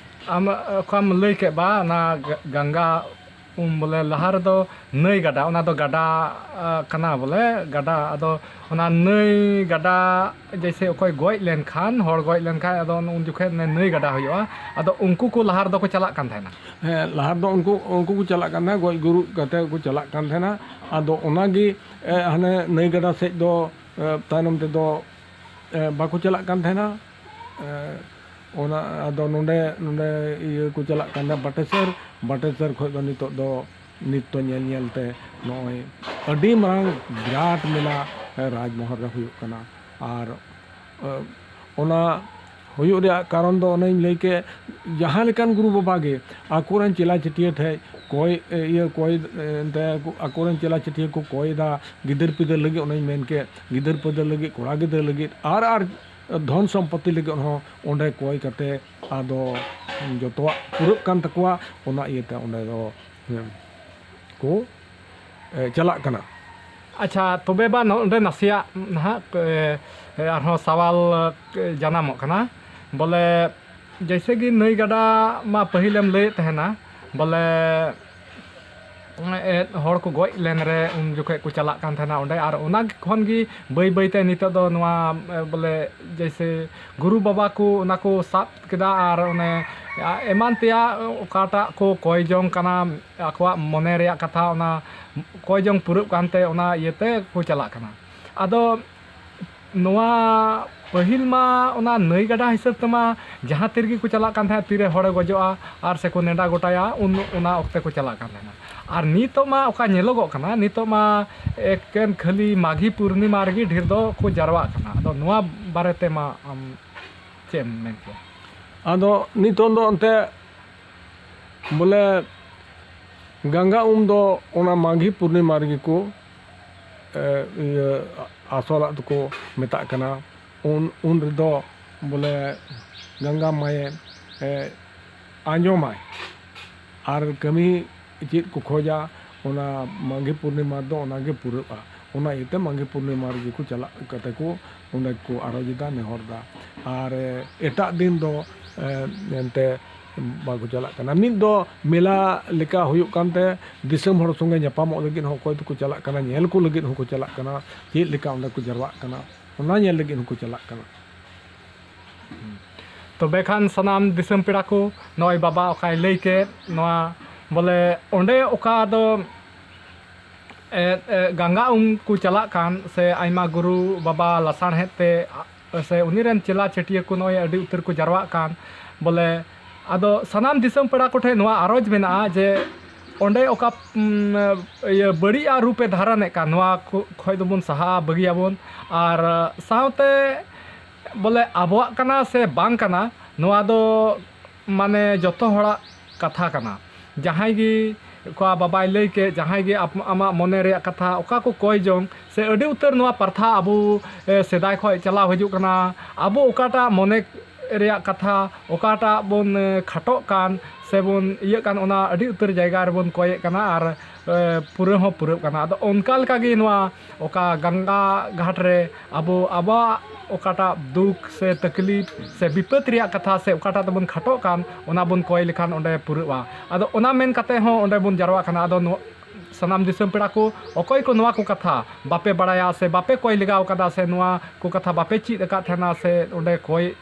ᱟᱢ ᱚᱠᱟᱢ ᱞᱟᱹᱭ ᱠᱮᱫ ᱵᱟ ᱚᱱᱟ ᱜᱟᱝᱜᱟ ᱩᱢ ᱵᱚᱞᱮ ᱞᱟᱦᱟ ᱨᱮᱫᱚ ᱱᱟᱹᱭ ᱜᱟᱰᱟ, ᱚᱱᱟ ᱫᱚ ᱜᱟᱰᱟ ᱠᱟᱱᱟ ᱵᱚᱞᱮ ᱜᱟᱰᱟ᱾ ᱟᱫᱚ ᱚᱱᱟ ᱱᱟᱹᱭ ᱜᱟᱰᱟ ᱡᱮᱭᱥᱮ ᱚᱠᱚᱭ ᱜᱚᱡ ᱞᱮᱱᱠᱷᱟᱱ, ᱦᱚᱲ ᱜᱚᱡ ᱞᱮᱱᱠᱷᱟᱱ ᱟᱫᱚ ᱩᱱ ᱡᱚᱠᱷᱮᱡ ᱱᱟᱹᱭ ᱜᱟᱰᱟ ᱦᱩᱭᱩᱜᱼᱟ᱾ ᱟᱫᱚ ᱩᱱᱠᱩ ᱠᱚ ᱞᱟᱦᱟ ᱨᱮᱫᱚ ᱠᱚ ᱪᱟᱞᱟᱜ ᱠᱟᱱ ᱛᱟᱦᱮᱱᱟ᱾ ᱦᱮᱸ, ᱞᱟᱦᱟ ᱨᱮᱫᱚ ᱩᱱᱠᱩ ᱩᱱᱠᱩ ᱠᱚ ᱪᱟᱞᱟᱜ ᱠᱟᱱ ᱛᱟᱦᱮᱱᱟ, ᱜᱚᱡ ᱜᱩᱨᱩᱜ ᱠᱟᱛᱮ ᱠᱚ ᱪᱟᱞᱟᱜ ᱠᱟᱱ ᱛᱟᱦᱮᱱᱟ᱾ ᱟᱫᱚ ᱚᱱᱟᱜᱮ ᱦᱟᱱᱮ ᱱᱟᱹᱭ ᱜᱟᱰᱟ ᱥᱮᱫ ᱫᱚ ᱛᱟᱭᱱᱚᱢ ᱛᱮᱫᱚ ᱵᱟᱠᱚ ᱪᱟᱞᱟᱜ ᱠᱟᱱ ᱛᱟᱦᱮᱱᱟ᱾ ᱚᱱᱟ ᱟᱫᱚ ᱱᱚᱰᱮ ᱱᱚᱰᱮ ᱤᱭᱟᱹ ᱠᱚ ᱪᱟᱞᱟᱜ ᱠᱟᱱ ᱛᱟᱦᱮᱱᱟ ᱵᱟᱴᱮᱥᱚᱨ᱾ ᱵᱟᱴᱮᱥᱚᱨ ᱠᱷᱚᱱ ᱫᱚ ᱱᱤᱛᱚᱜ ᱫᱚ ᱱᱤᱛ ᱫᱚ ᱧᱮᱞ ᱧᱮᱞ ᱛᱮ ᱱᱚᱜᱼᱚᱭ ᱟᱹᱰᱤ ᱢᱟᱨᱟᱝ ᱵᱤᱨᱟᱴ ᱢᱮᱞᱟ ᱨᱟᱡᱽᱢᱚᱦᱚᱞ ᱨᱮ ᱦᱩᱭᱩᱜ ᱠᱟᱱᱟ᱾ ᱟᱨ ᱚᱱᱟ ᱦᱩᱭᱩᱜ ᱨᱮᱭᱟᱜ ᱠᱟᱨᱚᱱ ᱫᱚ ᱚᱱᱮᱧ ᱞᱟᱹᱭ ᱠᱮᱫ, ᱡᱟᱦᱟᱸ ᱞᱮᱠᱟᱱ ᱜᱩᱨᱩ ᱵᱟᱵᱟ ᱜᱮ ᱟᱠᱚᱨᱮᱱ ᱪᱮᱞᱟ ᱪᱟᱹᱴᱭᱟᱹ ᱴᱷᱮᱡ ᱠᱚᱭ ᱤᱭᱟᱹ ᱠᱚᱭ ᱮᱱᱛᱮ ᱟᱠᱚᱨᱮᱱ ᱪᱮᱞᱟ ᱪᱟᱹᱴᱭᱟᱹ ᱠᱚ ᱠᱚᱭ ᱮᱫᱟ ᱜᱤᱫᱟᱹᱨ ᱯᱤᱫᱟᱹᱨ ᱞᱟᱹᱜᱤᱫ, ᱚᱱᱮᱧ ᱢᱮᱱ ᱠᱮᱫ ᱜᱤᱫᱟᱹᱨ ᱯᱤᱫᱟᱹᱨ ᱞᱟᱹᱜᱤᱫ, ᱠᱚᱲᱟ ᱜᱤᱫᱟᱹᱨ ᱞᱟᱹᱜᱤᱫ ᱟᱨ ᱟᱨ ᱫᱷᱚᱱ ᱥᱚᱢᱯᱚᱛᱤ ᱞᱟᱹᱜᱤᱫ ᱦᱚᱸ ᱚᱸᱰᱮ ᱠᱚᱭ ᱠᱟᱛᱮ ᱟᱫᱚ ᱡᱚᱛᱚᱣᱟᱜ ᱯᱩᱨᱟᱹᱜ ᱠᱟᱱ ᱛᱟᱠᱚᱣᱟ᱾ ᱚᱱᱟ ᱤᱭᱟᱹᱛᱮ ᱚᱸᱰᱮ ᱫᱚ ᱠᱚ ᱪᱟᱞᱟᱜ ᱠᱟᱱᱟ᱾ ᱟᱪᱪᱷᱟ, ᱛᱚᱵᱮ ᱵᱟ ᱱᱚᱰᱮ ᱱᱟᱥᱮᱭᱟᱜ ᱱᱟᱦᱟᱜ ᱟᱨᱦᱚᱸ ᱥᱟᱣᱟᱞ ᱡᱟᱱᱟᱢᱚᱜ ᱠᱟᱱᱟ᱾ ᱵᱚᱞᱮ ᱡᱮᱭᱥᱮ ᱜᱮ ᱱᱟᱹᱭ ᱜᱟᱰᱟ ᱢᱟ ᱯᱟᱹᱦᱤᱞᱮᱢ ᱞᱟᱹᱭᱮᱫ ᱛᱟᱦᱮᱱᱟ, ᱵᱚᱞᱮ ᱮᱫ ᱦᱚᱲ ᱠᱚ ᱜᱚᱡ ᱞᱮᱱ ᱨᱮ ᱩᱱ ᱡᱚᱠᱷᱚᱱ ᱠᱚ ᱪᱟᱞᱟᱜ ᱠᱟᱱ ᱛᱟᱦᱮᱱᱟ ᱚᱸᱰᱮ, ᱟᱨ ᱚᱱᱟ ᱠᱷᱚᱱ ᱜᱮ ᱵᱟᱹᱭ ᱵᱟᱹᱭ ᱛᱮ ᱱᱤᱛᱚᱜ ᱫᱚ ᱱᱚᱣᱟ, ᱮ, ᱵᱚᱞᱮ ᱡᱮᱭᱥᱮ ᱜᱩᱨᱩ ᱵᱟᱵᱟ ᱠᱚ ᱚᱱᱟ ᱠᱚ ᱥᱟᱵ ᱠᱮᱫᱟ, ᱟᱨ ᱚᱱᱮ ᱮᱢᱟᱱ ᱛᱮᱭᱟᱜ ᱚᱠᱟᱴᱟᱜ ᱠᱚ ᱠᱚᱭ ᱡᱚᱝ ᱠᱟᱱᱟ, ᱟᱠᱚᱣᱟᱜ ᱢᱚᱱᱮ ᱨᱮᱭᱟᱜ ᱠᱟᱛᱷᱟ ᱚᱱᱟ ᱠᱚᱭ ᱡᱚᱝ ᱯᱩᱨᱟᱹᱜ ᱠᱟᱱᱛᱮ ᱚᱱᱟ ᱤᱭᱟᱹᱛᱮ ᱠᱚ ᱪᱟᱞᱟᱜ ᱠᱟᱱᱟ᱾ ᱟᱫᱚ ᱱᱚᱣᱟ ᱯᱟᱹᱦᱤᱞ ᱢᱟ ᱚᱱᱟ ᱱᱟᱹᱭ ᱜᱟᱰᱟ ᱦᱤᱥᱟᱹᱵ ᱛᱮᱢᱟ ᱡᱟᱦᱟᱸ ᱛᱤ ᱨᱮᱜᱮ ᱠᱚ ᱪᱟᱞᱟᱜ ᱠᱟᱱ ᱛᱟᱦᱮᱸᱫ, ᱛᱤᱨᱮ ᱦᱚᱲᱮ ᱜᱚᱡᱚᱜᱼᱟ ᱟᱨ ᱥᱮᱠᱚ ᱱᱮᱰᱟ ᱜᱚᱴᱟᱭᱟ, ᱩᱱ ᱚᱱᱟ ᱚᱠᱛᱮ ᱠᱚ ᱪᱟᱞᱟᱜ ᱠᱟᱱ ᱛᱟᱦᱮᱱᱟ᱾ ᱟᱨ ᱱᱤᱛᱚᱜ ᱢᱟ ᱚᱠᱟ ᱧᱮᱞᱚᱜᱚᱜ ᱠᱟᱱᱟ, ᱱᱤᱛᱚᱜ ᱢᱟ ᱮᱠᱮᱱ ᱠᱷᱟᱹᱞᱤ ᱢᱟᱜᱷᱤ ᱯᱩᱨᱱᱤᱢᱟ ᱨᱮᱜᱮ ᱰᱷᱮᱨ ᱫᱚ ᱠᱚ ᱡᱟᱨᱣᱟᱜ ᱠᱟᱱᱟ᱾ ᱟᱫᱚ ᱱᱚᱣᱟ ᱵᱟᱨᱮ ᱛᱮ ᱢᱟ ᱟᱢ ᱪᱮᱫ ᱮᱢ ᱢᱮᱱ ᱠᱮᱭᱟ? ᱟᱫᱚ ᱱᱤᱛᱚᱝ ᱫᱚ ᱚᱱᱛᱮ ᱵᱚᱞᱮ ᱜᱟᱝᱜᱟ ᱩᱢ ᱫᱚ ᱚᱱᱟ ᱢᱟᱜᱷᱤ ᱯᱩᱨᱱᱤᱢᱟ ᱨᱮᱜᱮ ᱠᱚ, ᱮ, ᱤᱭᱟᱹ, ᱟᱥᱚᱞᱟᱜ ᱫᱚᱠᱚ ᱢᱮᱛᱟᱜ ᱠᱟᱱᱟ᱾ ᱩᱱ, ᱩᱱ ᱨᱮᱫᱚ ᱵᱚᱞᱮ ᱜᱟᱝᱜᱟ ᱢᱟᱭᱮ, ᱮ, ᱟᱸᱡᱚᱢᱟᱭ ᱟᱨ ᱠᱟᱹᱢᱤ ᱪᱮᱫ ᱠᱚ ᱠᱷᱚᱡᱟ, ᱚᱱᱟ ᱢᱟᱜᱷᱤ ᱯᱩᱨᱱᱤᱢᱟ ᱨᱮᱫᱚ ᱚᱱᱟᱜᱮ ᱯᱩᱨᱟᱹᱜᱼᱟ᱾ ᱚᱱᱟ ᱤᱭᱟᱹᱛᱮ ᱢᱟᱜᱷᱤ ᱯᱩᱨᱱᱤᱢᱟ ᱨᱮᱜᱮ ᱠᱚ ᱪᱟᱞᱟᱜ ᱠᱟᱛᱮ ᱠᱚ ᱚᱸᱰᱮ ᱠᱚ ᱟᱨᱚᱡ ᱮᱫᱟ, ᱱᱮᱦᱚᱨ ᱮᱫᱟ᱾ ᱟᱨ, ᱮ, ᱮᱴᱟᱜ ᱫᱤᱱ ᱫᱚ, ᱮ, ᱮᱱᱛᱮ ᱵᱟᱠᱚ ᱪᱟᱞᱟᱜ ᱠᱟᱱᱟ᱾ ᱢᱤᱫ ᱫᱚ ᱢᱮᱞᱟ ᱞᱮᱠᱟ ᱦᱩᱭᱩᱜ ᱠᱟᱱᱛᱮ ᱫᱤᱥᱚᱢ ᱦᱚᱲ ᱥᱚᱸᱜᱮ ᱧᱟᱯᱟᱢᱚᱜ ᱞᱟᱹᱜᱤᱫ ᱦᱚᱸ ᱚᱠᱚᱭ ᱫᱚᱠᱚ ᱪᱟᱞᱟᱜ ᱠᱟᱱᱟ, ᱧᱮᱞ ᱠᱚ ᱞᱟᱹᱜᱤᱫ ᱦᱚᱸᱠᱚ ᱪᱟᱞᱟᱜ ᱠᱟᱱᱟ, ᱪᱮᱫ ᱞᱮᱠᱟ ᱚᱸᱰᱮ ᱠᱚ ᱡᱟᱨᱣᱟᱜ ᱠᱟᱱᱟ, ᱚᱱᱟ ᱧᱮᱞ ᱞᱟᱹᱜᱤᱫ ᱦᱚᱸᱠᱚ ᱪᱟᱞᱟᱜ ᱠᱟᱱᱟ᱾ ᱛᱚᱵᱮ ᱠᱷᱟᱱ ᱥᱟᱱᱟᱢ ᱫᱤᱥᱚᱢ ᱯᱮᱲᱟ ᱠᱚ, ᱱᱚᱜᱼᱚᱭ ᱵᱟᱵᱟ ᱚᱠᱟᱭ ᱞᱟᱹᱭ ᱠᱮᱫ, ᱱᱚᱣᱟ ᱵᱚᱞᱮ ᱚᱸᱰᱮ ᱚᱠᱟ ᱫᱚ, ᱮ, ᱮ, ᱜᱟᱝᱜᱟ ᱩᱢ ᱠᱚ ᱪᱟᱞᱟᱜ ᱠᱟᱱ, ᱥᱮ ᱟᱭᱢᱟ ᱜᱩᱨᱩ ᱵᱟᱵᱟ ᱞᱟᱥᱟᱬᱦᱮᱫ ᱛᱮ, ᱥᱮ ᱩᱱᱤ ᱨᱮᱱ ᱪᱮᱞᱟ ᱪᱟᱹᱴᱤᱭᱟᱹ ᱠᱚ ᱱᱚᱜᱼᱚᱭ ᱟᱹᱰᱤ ᱩᱛᱟᱹᱨ ᱠᱚ ᱡᱟᱨᱣᱟᱜ ᱠᱟᱱ, ᱵᱚᱞᱮ ᱟᱫᱚ ᱥᱟᱱᱟᱢ ᱫᱤᱥᱚᱢ ᱯᱮᱲᱟ ᱠᱚᱴᱷᱮᱱ ᱱᱚᱣᱟ ᱟᱨᱚᱡᱽ ᱢᱮᱱᱟᱜᱼᱟ ᱡᱮ ᱚᱸᱰᱮ ᱚᱠᱟ, ᱩᱢ, ᱤᱭᱟᱹ, ᱵᱟᱹᱲᱤᱡ ᱟᱨ ᱨᱩᱯᱮ ᱫᱷᱟᱨᱟᱱᱮᱫ ᱠᱟᱱ, ᱱᱚᱣᱟ ᱠᱚ ᱠᱷᱚᱡ ᱫᱚᱵᱚᱱ ᱥᱟᱦᱟᱜᱼᱟ, ᱵᱟᱹᱜᱤᱭᱟᱵᱚᱱ᱾ ᱟᱨ ᱥᱟᱶᱛᱮ ᱵᱚᱞᱮ ᱟᱵᱚᱣᱟᱜ ᱠᱟᱱᱟ ᱥᱮ ᱵᱟᱝ ᱠᱟᱱᱟ, ᱱᱚᱣᱟ ᱫᱚ ᱢᱟᱱᱮ ᱡᱚᱛᱚ ᱦᱚᱲᱟᱜ ᱠᱟᱛᱷᱟ ᱠᱟᱱᱟ᱾ ᱡᱟᱦᱟᱸᱭ ᱜᱮ ᱚᱠᱟ ᱵᱟᱵᱟᱭ ᱞᱟᱹᱭ ᱠᱮᱫ, ᱡᱟᱦᱟᱸᱭ ᱜᱮ ᱟᱯ-, ᱟᱢᱟᱜ ᱢᱚᱱᱮ ᱨᱮᱭᱟᱜ ᱠᱟᱛᱷᱟ ᱚᱠᱟ ᱠᱚ ᱠᱚᱭ ᱡᱚᱝ, ᱥᱮ ᱟᱹᱰᱤ ᱩᱛᱟᱹᱨ ᱱᱚᱣᱟ ᱯᱨᱚᱛᱷᱟ ᱟᱵᱚ, ᱮ, ᱥᱮᱫᱟᱭ ᱠᱷᱚᱱ ᱪᱟᱞᱟᱣ ᱦᱤᱡᱩᱜ ᱠᱟᱱᱟ᱾ ᱟᱵᱚ ᱚᱠᱟᱴᱟᱜ ᱢᱚᱱᱮ ᱨᱮᱭᱟᱜ ᱠᱟᱛᱷᱟ, ᱚᱠᱟᱴᱟᱜ ᱵᱚᱱ, ᱮ, ᱠᱷᱟᱴᱚᱜ ᱠᱟᱱ, ᱥᱮᱵᱚᱱ ᱤᱭᱟᱹᱜ ᱠᱟᱱ, ᱚᱱᱟ ᱟᱹᱰᱤ ᱩᱛᱟᱹᱨ ᱡᱟᱭᱜᱟ ᱨᱮᱵᱚᱱ ᱠᱚᱭᱮᱫ ᱠᱟᱱᱟ ᱟᱨ ᱯᱩᱨᱟᱹ ᱦᱚᱸ ᱯᱩᱨᱟᱹᱜ ᱠᱟᱱᱟ᱾ ᱟᱫᱚ ᱚᱱᱠᱟ ᱞᱮᱠᱟᱜᱮ ᱱᱚᱣᱟ ᱚᱠᱟ ᱜᱟᱝᱜᱟ ᱜᱷᱟᱴ ᱨᱮ ᱟᱵᱚ ᱟᱵᱚᱣᱟᱜ ᱚᱠᱟᱴᱟᱜ ᱫᱩᱠ ᱥᱮ ᱛᱟᱠᱞᱤᱯ ᱥᱮ ᱵᱤᱯᱚᱫ ᱨᱮᱭᱟᱜ ᱠᱟᱛᱷᱟ ᱥᱮ ᱚᱠᱟᱴᱟᱜ ᱛᱮᱵᱚᱱ ᱠᱷᱟᱴᱚᱜ ᱠᱟᱱ, ᱚᱱᱟ ᱵᱚᱱ ᱠᱚᱭ ᱞᱮᱠᱷᱟᱱ ᱚᱸᱰᱮ ᱯᱩᱨᱟᱹᱜᱼᱟ᱾ ᱟᱫᱚ ᱚᱱᱟ ᱢᱮᱱ ᱠᱟᱛᱮ ᱦᱚᱸ ᱚᱸᱰᱮ ᱵᱚᱱ ᱡᱟᱨᱣᱟᱜ ᱠᱟᱱᱟ᱾ ᱟᱫᱚ ᱱᱚ- ᱥᱟᱱᱟᱢ ᱫᱤᱥᱚᱢ ᱯᱮᱲᱟ ᱠᱚ, ᱚᱠᱚᱭ ᱠᱚ ᱱᱚᱣᱟ ᱠᱚ ᱠᱟᱛᱷᱟ ᱵᱟᱯᱮ ᱵᱟᱲᱟᱭᱟ ᱥᱮ ᱵᱟᱯᱮ ᱠᱚᱭ ᱞᱮᱜᱟᱣ ᱠᱟᱫᱟ ᱥᱮ ᱱᱚᱣᱟ ᱠᱚ ᱠᱟᱛᱷᱟ ᱵᱟᱯᱮ ᱪᱮᱫ ᱟᱠᱟᱫ ᱛᱟᱦᱮᱱᱟ ᱥᱮ ᱚᱸᱰᱮ ᱠᱚᱭ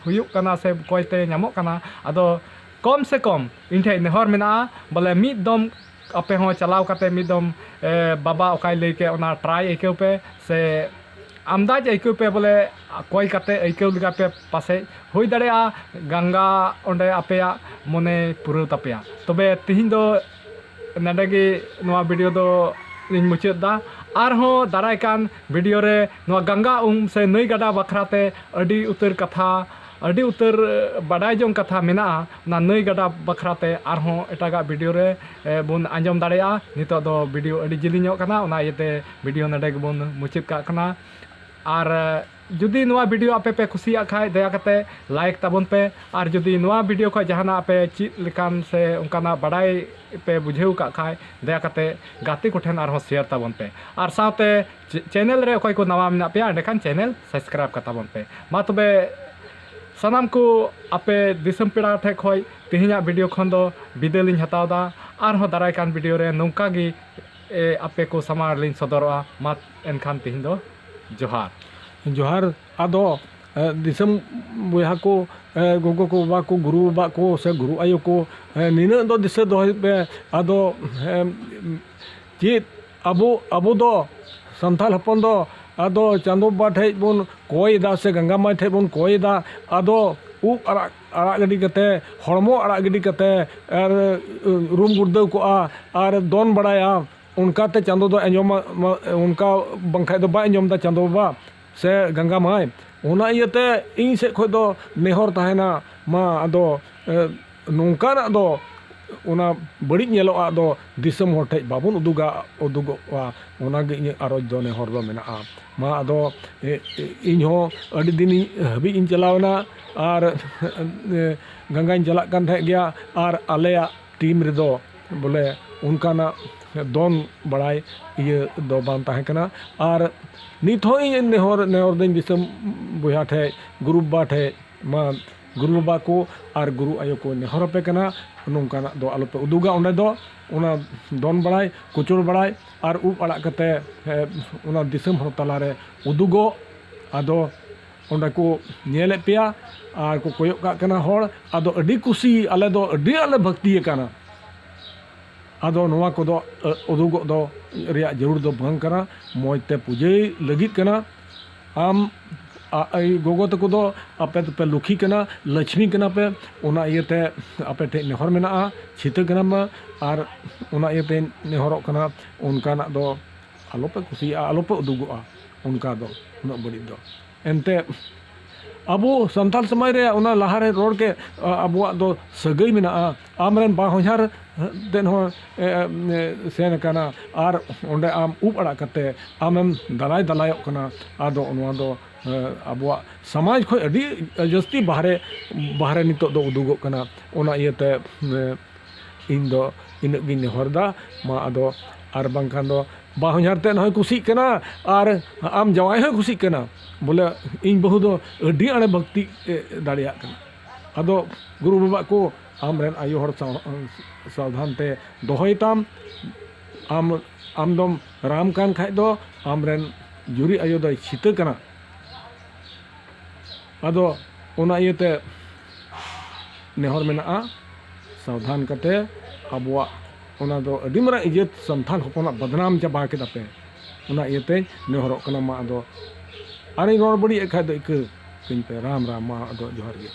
ᱦᱩᱭᱩᱜ ᱠᱟᱱᱟ ᱥᱮ ᱠᱚᱭ ᱛᱮ ᱧᱟᱢᱚᱜ ᱠᱟᱱᱟ, ᱟᱫᱚ ᱠᱚᱢ ᱥᱮ ᱠᱚᱢ ᱤᱧ ᱴᱷᱮᱱ ᱱᱮᱦᱚᱨ ᱢᱮᱱᱟᱜᱼᱟ, ᱵᱚᱞᱮ ᱢᱤᱫ ᱫᱚᱢ ᱟᱯᱮ ᱦᱚᱸ ᱪᱟᱞᱟᱣ ᱠᱟᱛᱮ ᱢᱤᱫ ᱫᱚᱢ, ᱮ, ᱵᱟᱵᱟ ᱚᱠᱟᱭ ᱞᱟᱹᱭ ᱠᱮᱫ, ᱚᱱᱟ ᱴᱨᱟᱭ ᱟᱹᱭᱠᱟᱹᱣ ᱯᱮ ᱥᱮ ᱟᱢᱫᱟᱡᱽ ᱟᱹᱭᱠᱟᱹᱣ ᱯᱮ, ᱵᱚᱞᱮ ᱠᱚᱭ ᱠᱟᱛᱮ ᱟᱹᱭᱠᱟᱹᱣ ᱞᱮᱠᱟ ᱯᱮ, ᱯᱟᱥᱮᱡ ᱦᱩᱭ ᱫᱟᱲᱮᱭᱟᱜᱼᱟ ᱜᱟᱝᱜᱟ ᱚᱸᱰᱮ ᱟᱯᱮᱭᱟᱜ ᱢᱚᱱᱮ ᱯᱩᱨᱟᱹᱣ ᱛᱟᱯᱮᱭᱟ᱾ ᱛᱚᱵᱮ ᱛᱤᱦᱤᱧ ᱫᱚ ᱱᱚᱰᱮ ᱜᱮ ᱱᱚᱣᱟ ᱵᱷᱤᱰᱤᱭᱳ ᱫᱚ ᱤᱧ ᱢᱩᱪᱟᱹᱫ ᱮᱫᱟ᱾ ᱟᱨᱦᱚᱸ ᱫᱟᱨᱟᱭ ᱠᱟᱱ ᱵᱷᱤᱰᱤᱭᱳ ᱨᱮ ᱱᱚᱣᱟ ᱜᱟᱝᱜᱟ ᱩᱢ ᱥᱮ ᱱᱟᱹᱭ ᱜᱟᱰᱟ ᱵᱟᱠᱷᱨᱟ ᱛᱮ ᱟᱹᱰᱤ ᱩᱛᱟᱹᱨ ᱠᱟᱛᱷᱟ, ᱟᱹᱰᱤ ᱩᱛᱟᱹᱨ ᱵᱟᱰᱟᱭ ᱡᱚᱝ ᱠᱟᱛᱷᱟ ᱢᱮᱱᱟᱜᱼᱟ᱾ ᱚᱱᱟ ᱱᱟᱹᱭ ᱜᱟᱰᱟ ᱵᱟᱠᱷᱨᱟ ᱛᱮ ᱟᱨᱦᱚᱸ ᱮᱴᱟᱜᱟᱜ ᱵᱷᱤᱰᱤᱭᱳ ᱨᱮ, ᱮ, ᱵᱚᱱ ᱟᱸᱡᱚᱢ ᱫᱟᱲᱮᱭᱟᱜᱼᱟ᱾ ᱱᱤᱛᱚᱜ ᱫᱚ ᱵᱷᱤᱰᱤᱭᱳ ᱟᱹᱰᱤ ᱡᱤᱞᱤᱧᱚᱜ ᱠᱟᱱᱟ, ᱚᱱᱟ ᱤᱭᱟᱹᱛᱮ ᱵᱷᱤᱰᱤᱭᱳ ᱱᱚᱰᱮ ᱜᱮᱵᱚᱱ ᱢᱩᱪᱟᱹᱫ ᱠᱟᱜ ᱠᱟᱱᱟ᱾ ᱟᱨ, ᱮ, ᱡᱩᱫᱤ ᱱᱚᱣᱟ ᱵᱷᱤᱰᱤᱭᱳ ᱟᱯᱮ ᱯᱮ ᱠᱩᱥᱤᱭᱟᱜ ᱠᱷᱟᱡ, ᱫᱟᱭᱟ ᱠᱟᱛᱮ ᱞᱟᱭᱤᱠ ᱛᱟᱵᱚᱱ ᱯᱮ᱾ ᱟᱨ ᱡᱩᱫᱤ ᱱᱚᱣᱟ ᱵᱷᱤᱰᱤᱭᱳ ᱠᱷᱚᱡ ᱡᱟᱦᱟᱱᱟᱜ ᱟᱯᱮ ᱪᱮᱫ ᱞᱮᱠᱟᱱ ᱥᱮ ᱚᱱᱠᱟᱱᱟᱜ ᱵᱟᱰᱟᱭ ᱯᱮ ᱵᱩᱡᱷᱟᱹᱣ ᱠᱟᱜ ᱠᱷᱟᱡ, ᱫᱟᱭᱟ ᱠᱟᱛᱮ ᱜᱟᱛᱮ ᱠᱚᱴᱷᱮᱱ ᱟᱨᱦᱚᱸ ᱥᱮᱭᱟᱨ ᱛᱟᱵᱚᱱ ᱯᱮ᱾ ᱟᱨ ᱥᱟᱶᱛᱮ ᱪᱮ-, ᱪᱮᱱᱮᱞ ᱨᱮ ᱚᱠᱚᱭ ᱠᱚ ᱱᱟᱣᱟ ᱢᱮᱱᱟᱜ ᱯᱮᱭᱟ, ᱮᱸᱰᱮᱠᱷᱟᱱ ᱪᱮᱱᱮᱞ ᱥᱟᱵᱥᱠᱨᱟᱭᱤᱵᱽ ᱠᱟᱛᱟ ᱵᱚᱱ ᱯᱮ᱾ ᱢᱟ ᱛᱚᱵᱮ ᱥᱟᱱᱟᱢ ᱠᱚ ᱟᱯᱮ ᱫᱤᱥᱚᱢ ᱯᱮᱲᱟ ᱴᱷᱮᱡ ᱠᱷᱚᱡ ᱛᱮᱦᱮᱧᱟᱜ ᱵᱷᱤᱰᱤᱭᱳ ᱠᱷᱚᱱ ᱫᱚ ᱵᱤᱫᱟᱹᱭ ᱞᱤᱧ ᱦᱟᱛᱟᱣ ᱮᱫᱟ᱾ ᱟᱨᱦᱚᱸ ᱫᱟᱨᱟᱭ ᱠᱟᱱ ᱵᱷᱤᱰᱤᱭᱳ ᱨᱮ ᱱᱚᱝᱠᱟ ᱜᱮ, ᱮ, ᱟᱯᱮ ᱠᱚ ᱥᱟᱢᱟᱝ ᱨᱮᱞᱤᱧ ᱥᱚᱫᱚᱨᱚᱜᱼᱟ᱾ ᱢᱟ ᱮᱱᱠᱷᱟᱱ ᱛᱮᱦᱮᱧ ᱫᱚ ᱡᱚᱦᱟᱨ᱾ ᱡᱚᱦᱟᱨ᱾ ᱟᱫᱚ, ᱮ, ᱫᱤᱥᱚᱢ ᱵᱚᱭᱦᱟ ᱠᱚ, ᱮ, ᱜᱚᱜᱚ ᱠᱚ, ᱵᱟᱵᱟ ᱠᱚ, ᱜᱩᱨᱩ ᱵᱟᱵᱟ ᱠᱚ ᱥᱮ ᱜᱩᱨᱩ ᱟᱭᱳ ᱠᱚ, ᱮ, ᱱᱤᱱᱟᱹᱜ ᱫᱚ ᱫᱤᱥᱟᱹ ᱫᱚᱦᱚᱭ ᱯᱮ᱾ ᱟᱫᱚ, ᱮ, ᱪᱮᱫ ᱟᱵᱚ, ᱟᱵᱚ ᱫᱚ ᱥᱟᱱᱛᱟᱲ ᱦᱚᱯᱚᱱ ᱫᱚ ᱟᱫᱚ ᱪᱟᱸᱫᱚ ᱵᱟᱵᱟ ᱴᱷᱮᱡ ᱵᱚᱱ ᱠᱚᱭ ᱮᱫᱟ ᱥᱮ ᱜᱟᱝᱜᱟ ᱢᱟᱹᱭ ᱴᱷᱮᱡ ᱵᱚᱱ ᱠᱚᱭ ᱮᱫᱟ᱾ ᱟᱫᱚ ᱩᱵ ᱟᱲᱟᱜ, ᱟᱲᱟᱜ ᱜᱤᱰᱤ ᱠᱟᱛᱮ, ᱦᱚᱲᱢᱚ ᱟᱲᱟᱜ ᱜᱤᱰᱤ ᱠᱟᱛᱮ ᱟᱨ, ᱮ, ᱨᱩᱢ ᱜᱩᱲᱫᱟᱹᱣ ᱠᱚᱜᱼᱟ ᱟᱨ ᱫᱚᱱ ᱵᱟᱲᱟᱭᱟ᱾ ᱚᱱᱠᱟᱛᱮ ᱪᱟᱸᱫᱚ ᱫᱚ ᱟᱸᱡᱚᱢᱟ, ᱢᱟ-, ᱚᱱᱠᱟ ᱵᱟᱝᱠᱷᱟᱡ ᱫᱚ ᱵᱟᱭ ᱟᱸᱡᱚᱢ ᱮᱫᱟ ᱪᱟᱸᱫᱚ ᱵᱟᱵᱟ ᱥᱮ ᱜᱟᱝᱜᱟ ᱢᱟᱹᱭ᱾ ᱚᱱᱟ ᱤᱭᱟᱹᱛᱮ ᱤᱧ ᱥᱮᱫ ᱠᱷᱚᱡ ᱫᱚ ᱱᱮᱦᱚᱨ ᱛᱟᱦᱮᱱᱟ, ᱢᱟ ᱟᱫᱚ, ᱮ, ᱱᱚᱝᱠᱟᱱᱟᱜ ᱫᱚ ᱚᱱᱟ ᱵᱟᱹᱲᱤᱡ ᱧᱮᱞᱚᱜᱼᱟ ᱫᱚ ᱫᱤᱥᱚᱢ ᱦᱚᱲ ᱴᱷᱮᱡ ᱵᱟᱵᱚᱱ ᱩᱫᱩᱜᱟ, ᱩᱫᱩᱜᱚᱜᱼᱟ᱾ ᱚᱱᱟᱜᱮ ᱤᱧᱟᱹᱜ ᱟᱨᱚᱡᱽ ᱫᱚ, ᱱᱮᱦᱚᱨ ᱫᱚ ᱢᱮᱱᱟᱜᱼᱟ᱾ ᱢᱟ ᱟᱫᱚ, ᱮ, ᱮ, ᱤᱧ ᱦᱚᱸ ᱟᱹᱰᱤ ᱫᱤᱱ ᱦᱟᱹᱵᱤᱡ ᱤᱧ ᱪᱟᱞᱟᱣ ᱮᱱᱟ ᱟᱨ, ᱮ, ᱜᱟᱸᱜᱟᱧ ᱪᱟᱞᱟᱜ ᱠᱟᱱ ᱛᱟᱦᱮᱸᱫ ᱜᱮᱭᱟ, ᱟᱨ ᱟᱞᱮᱭᱟᱜ ᱴᱤᱢ ᱨᱮᱫᱚ ᱵᱚᱞᱮ ᱚᱱᱠᱟᱱᱟᱜ ᱫᱚᱱ ᱵᱟᱲᱟᱭ ᱤᱭᱟᱹ ᱫᱚ ᱵᱟᱝ ᱛᱟᱦᱮᱸ ᱠᱟᱱᱟ᱾ ᱟᱨ ᱱᱤᱛ ᱦᱚᱸ ᱤᱧ ᱱᱮᱦᱚᱨ, ᱱᱮᱦᱚᱨ ᱫᱟᱹᱧ ᱫᱤᱥᱚᱢ ᱵᱚᱭᱦᱟ ᱴᱷᱮᱡ, ᱜᱩᱨᱩ ᱵᱟᱵᱟ ᱴᱷᱮᱡ, ᱢᱟ ᱜᱩᱨᱩ ᱵᱟᱵᱟ ᱠᱚ ᱟᱨ ᱜᱩᱨᱩ ᱟᱭᱳ ᱠᱚ ᱱᱮᱦᱚᱨ ᱟᱯᱮ ᱠᱟᱱᱟ, ᱱᱚᱝᱠᱟᱱᱟᱜ ᱫᱚ ᱟᱞᱚᱯᱮ ᱩᱫᱩᱜᱟ᱾ ᱚᱸᱰᱮ ᱫᱚ ᱚᱱᱟ ᱫᱚᱱ ᱵᱟᱲᱟᱭ, ᱠᱩᱪᱩᱲ ᱵᱟᱲᱟᱭ ᱟᱨ ᱩᱵ ᱟᱲᱟᱜ ᱠᱟᱛᱮ, ᱮ, ᱚᱱᱟ ᱫᱤᱥᱚᱢ ᱦᱚᱲ ᱛᱟᱞᱟᱨᱮ ᱩᱫᱩᱜᱚᱜ, ᱟᱫᱚ ᱚᱸᱰᱮ ᱠᱚ ᱧᱮᱞᱮᱫ ᱯᱮᱭᱟ ᱟᱨ ᱠᱚ ᱠᱚᱭᱚᱜ ᱠᱟᱜ ᱠᱟᱱᱟ ᱦᱚᱲ᱾ ᱟᱫᱚ ᱟᱹᱰᱤ ᱠᱩᱥᱤ, ᱟᱞᱮ ᱫᱚ ᱟᱹᱰᱤ ᱟᱸᱴ ᱞᱮ ᱵᱷᱟᱹᱠᱛᱤ ᱟᱠᱟᱱᱟ᱾ ᱟᱫᱚ ᱱᱚᱣᱟ ᱠᱚᱫᱚ, ᱮ, ᱩᱫᱩᱜᱚᱜ ᱫᱚ ᱨᱮᱭᱟᱜ ᱡᱟᱹᱨᱩᱲ ᱫᱚ ᱵᱟᱝ ᱠᱟᱱᱟ, ᱢᱚᱡᱽ ᱛᱮ ᱯᱩᱡᱟᱹᱭ ᱞᱟᱹᱜᱤᱫ ᱠᱟᱱᱟ᱾ ᱟᱢ, ᱟ-, ᱟᱭ ᱜᱚᱜᱚ ᱛᱟᱠᱚ ᱫᱚ ᱟᱯᱮ ᱫᱚᱯᱮ ᱞᱩᱠᱷᱤ ᱠᱟᱱᱟ, ᱞᱟᱪᱷᱢᱤ ᱠᱟᱱᱟ ᱯᱮ, ᱚᱱᱟ ᱤᱭᱟᱹᱛᱮ ᱟᱯᱮ ᱴᱷᱮᱡ ᱱᱮᱦᱚᱨ ᱢᱮᱱᱟᱜᱼᱟ, ᱪᱷᱤᱛᱟᱹ ᱠᱟᱱᱟ ᱢᱟ, ᱟᱨ ᱚᱱᱟ ᱤᱭᱟᱹᱛᱮᱧ ᱱᱮᱦᱚᱨᱚᱜ ᱠᱟᱱᱟ, ᱚᱱᱠᱟᱱᱟᱜ ᱫᱚ ᱟᱞᱚᱯᱮ ᱠᱩᱥᱤᱭᱟᱜᱼᱟ, ᱟᱞᱚᱯᱮ ᱩᱫᱩᱜᱚᱜᱼᱟ ᱚᱱᱠᱟ ᱫᱚ, ᱩᱱᱟᱹᱜ ᱵᱟᱹᱲᱤᱡ ᱫᱚ᱾ ᱮᱱᱛᱮ ᱟᱵᱚ ᱥᱟᱱᱛᱟᱲ ᱥᱚᱢᱟᱡᱽ ᱨᱮ ᱚᱱᱟ ᱞᱟᱦᱟᱨᱮ ᱨᱚᱲ ᱠᱮᱫ, ᱟ-, ᱟᱵᱚᱣᱟᱜ ᱫᱚ ᱥᱟᱹᱜᱟᱹᱭ ᱢᱮᱱᱟᱜᱼᱟ᱾ ᱟᱢᱨᱮᱱ ᱵᱟᱦᱚᱧᱦᱟᱨ ᱛᱮᱫ ᱦᱚᱸ, ᱮ, ᱮ, ᱥᱮᱱ ᱟᱠᱟᱱᱟ, ᱟᱨ ᱚᱸᱰᱮ ᱟᱢ ᱩᱵ ᱟᱲᱟᱜ ᱠᱟᱛᱮ ᱟᱢᱮᱢ ᱫᱟᱞᱟᱭ ᱫᱟᱞᱟᱭᱚᱜ ᱠᱟᱱᱟ᱾ ᱟᱫᱚ ᱱᱚᱣᱟ ᱫᱚ, ᱮ, ᱟᱵᱚᱣᱟᱜ ᱥᱚᱢᱟᱡᱽ ᱠᱷᱚᱱ ᱟᱹᱰᱤ ᱡᱟᱹᱥᱛᱤ ᱵᱟᱦᱨᱮ, ᱵᱟᱦᱨᱮ ᱱᱤᱛᱚᱜ ᱫᱚ ᱩᱫᱩᱜᱚᱜ ᱠᱟᱱᱟ᱾ ᱚᱱᱟ ᱤᱭᱟᱹᱛᱮ, ᱮ, ᱤᱧ ᱫᱚ ᱤᱱᱟᱹᱜ ᱜᱤᱧ ᱱᱮᱦᱚᱨ ᱫᱟ᱾ ᱢᱟ ᱟᱫᱚ, ᱟᱨ ᱵᱟᱝᱠᱷᱟᱱ ᱫᱚ ᱵᱟᱦᱚᱧᱦᱟᱨ ᱛᱮᱫ ᱦᱚᱸᱭ ᱠᱩᱥᱤᱜ ᱠᱟᱱᱟ ᱟᱨ ᱟᱢ ᱡᱟᱶᱟᱭ ᱦᱚᱸᱭ ᱠᱩᱥᱤᱜ ᱠᱟᱱᱟ, ᱵᱚᱞᱮ ᱤᱧ ᱵᱟᱹᱦᱩ ᱫᱚ ᱟᱹᱰᱤ ᱟᱸᱴᱮ ᱵᱷᱚᱠᱛᱤ, ᱮ, ᱫᱟᱲᱮᱭᱟᱜ ᱠᱟᱱᱟ᱾ ᱟᱫᱚ ᱜᱩᱨᱩ ᱵᱟᱵᱟ ᱠᱚ, ᱟᱢᱨᱮᱱ ᱟᱭᱳ ᱦᱚᱲ ᱥᱟᱶ-, ᱥᱟᱵᱫᱷᱟᱱ ᱛᱮ ᱫᱚᱦᱚᱭ ᱛᱟᱢ᱾ ᱟᱢ, ᱟᱢ ᱫᱚᱢ ᱨᱟᱢ ᱠᱟᱱ ᱠᱷᱟᱡ ᱫᱚ ᱟᱢᱨᱮᱱ ᱡᱩᱨᱤ ᱟᱭᱳ ᱫᱚᱭ ᱪᱷᱤᱛᱟᱹ ᱠᱟᱱᱟ᱾ ᱟᱫᱚ ᱚᱱᱟ ᱤᱭᱟᱹᱛᱮ ᱱᱮᱦᱚᱨ ᱢᱮᱱᱟᱜᱼᱟ, ᱥᱟᱵᱫᱷᱟᱱ ᱠᱟᱛᱮ ᱟᱵᱚᱣᱟᱜ ᱚᱱᱟ ᱫᱚ ᱟᱹᱰᱤ ᱢᱟᱨᱟᱝ ᱤᱡᱽᱡᱚᱛ ᱥᱟᱱᱛᱟᱲ ᱦᱚᱯᱚᱱᱟᱜ ᱵᱚᱫᱱᱟᱢ ᱪᱟᱵᱟ ᱠᱮᱫᱟ ᱯᱮ᱾ ᱚᱱᱟ ᱤᱭᱟᱹᱛᱮᱧ ᱱᱮᱦᱚᱨᱚᱜ ᱠᱟᱱᱟ, ᱢᱟ ᱟᱫᱚ ᱟᱨᱤᱧ ᱨᱚᱲ ᱵᱟᱹᱲᱤᱡ ᱮᱫ ᱠᱷᱟᱡ ᱫᱚ ᱤᱠᱟᱹ ᱠᱟᱹᱧ ᱯᱮ᱾ ᱨᱟᱢ ᱨᱟᱢ, ᱢᱟ ᱟᱫᱚ ᱡᱚᱦᱟᱨ ᱜᱮ᱾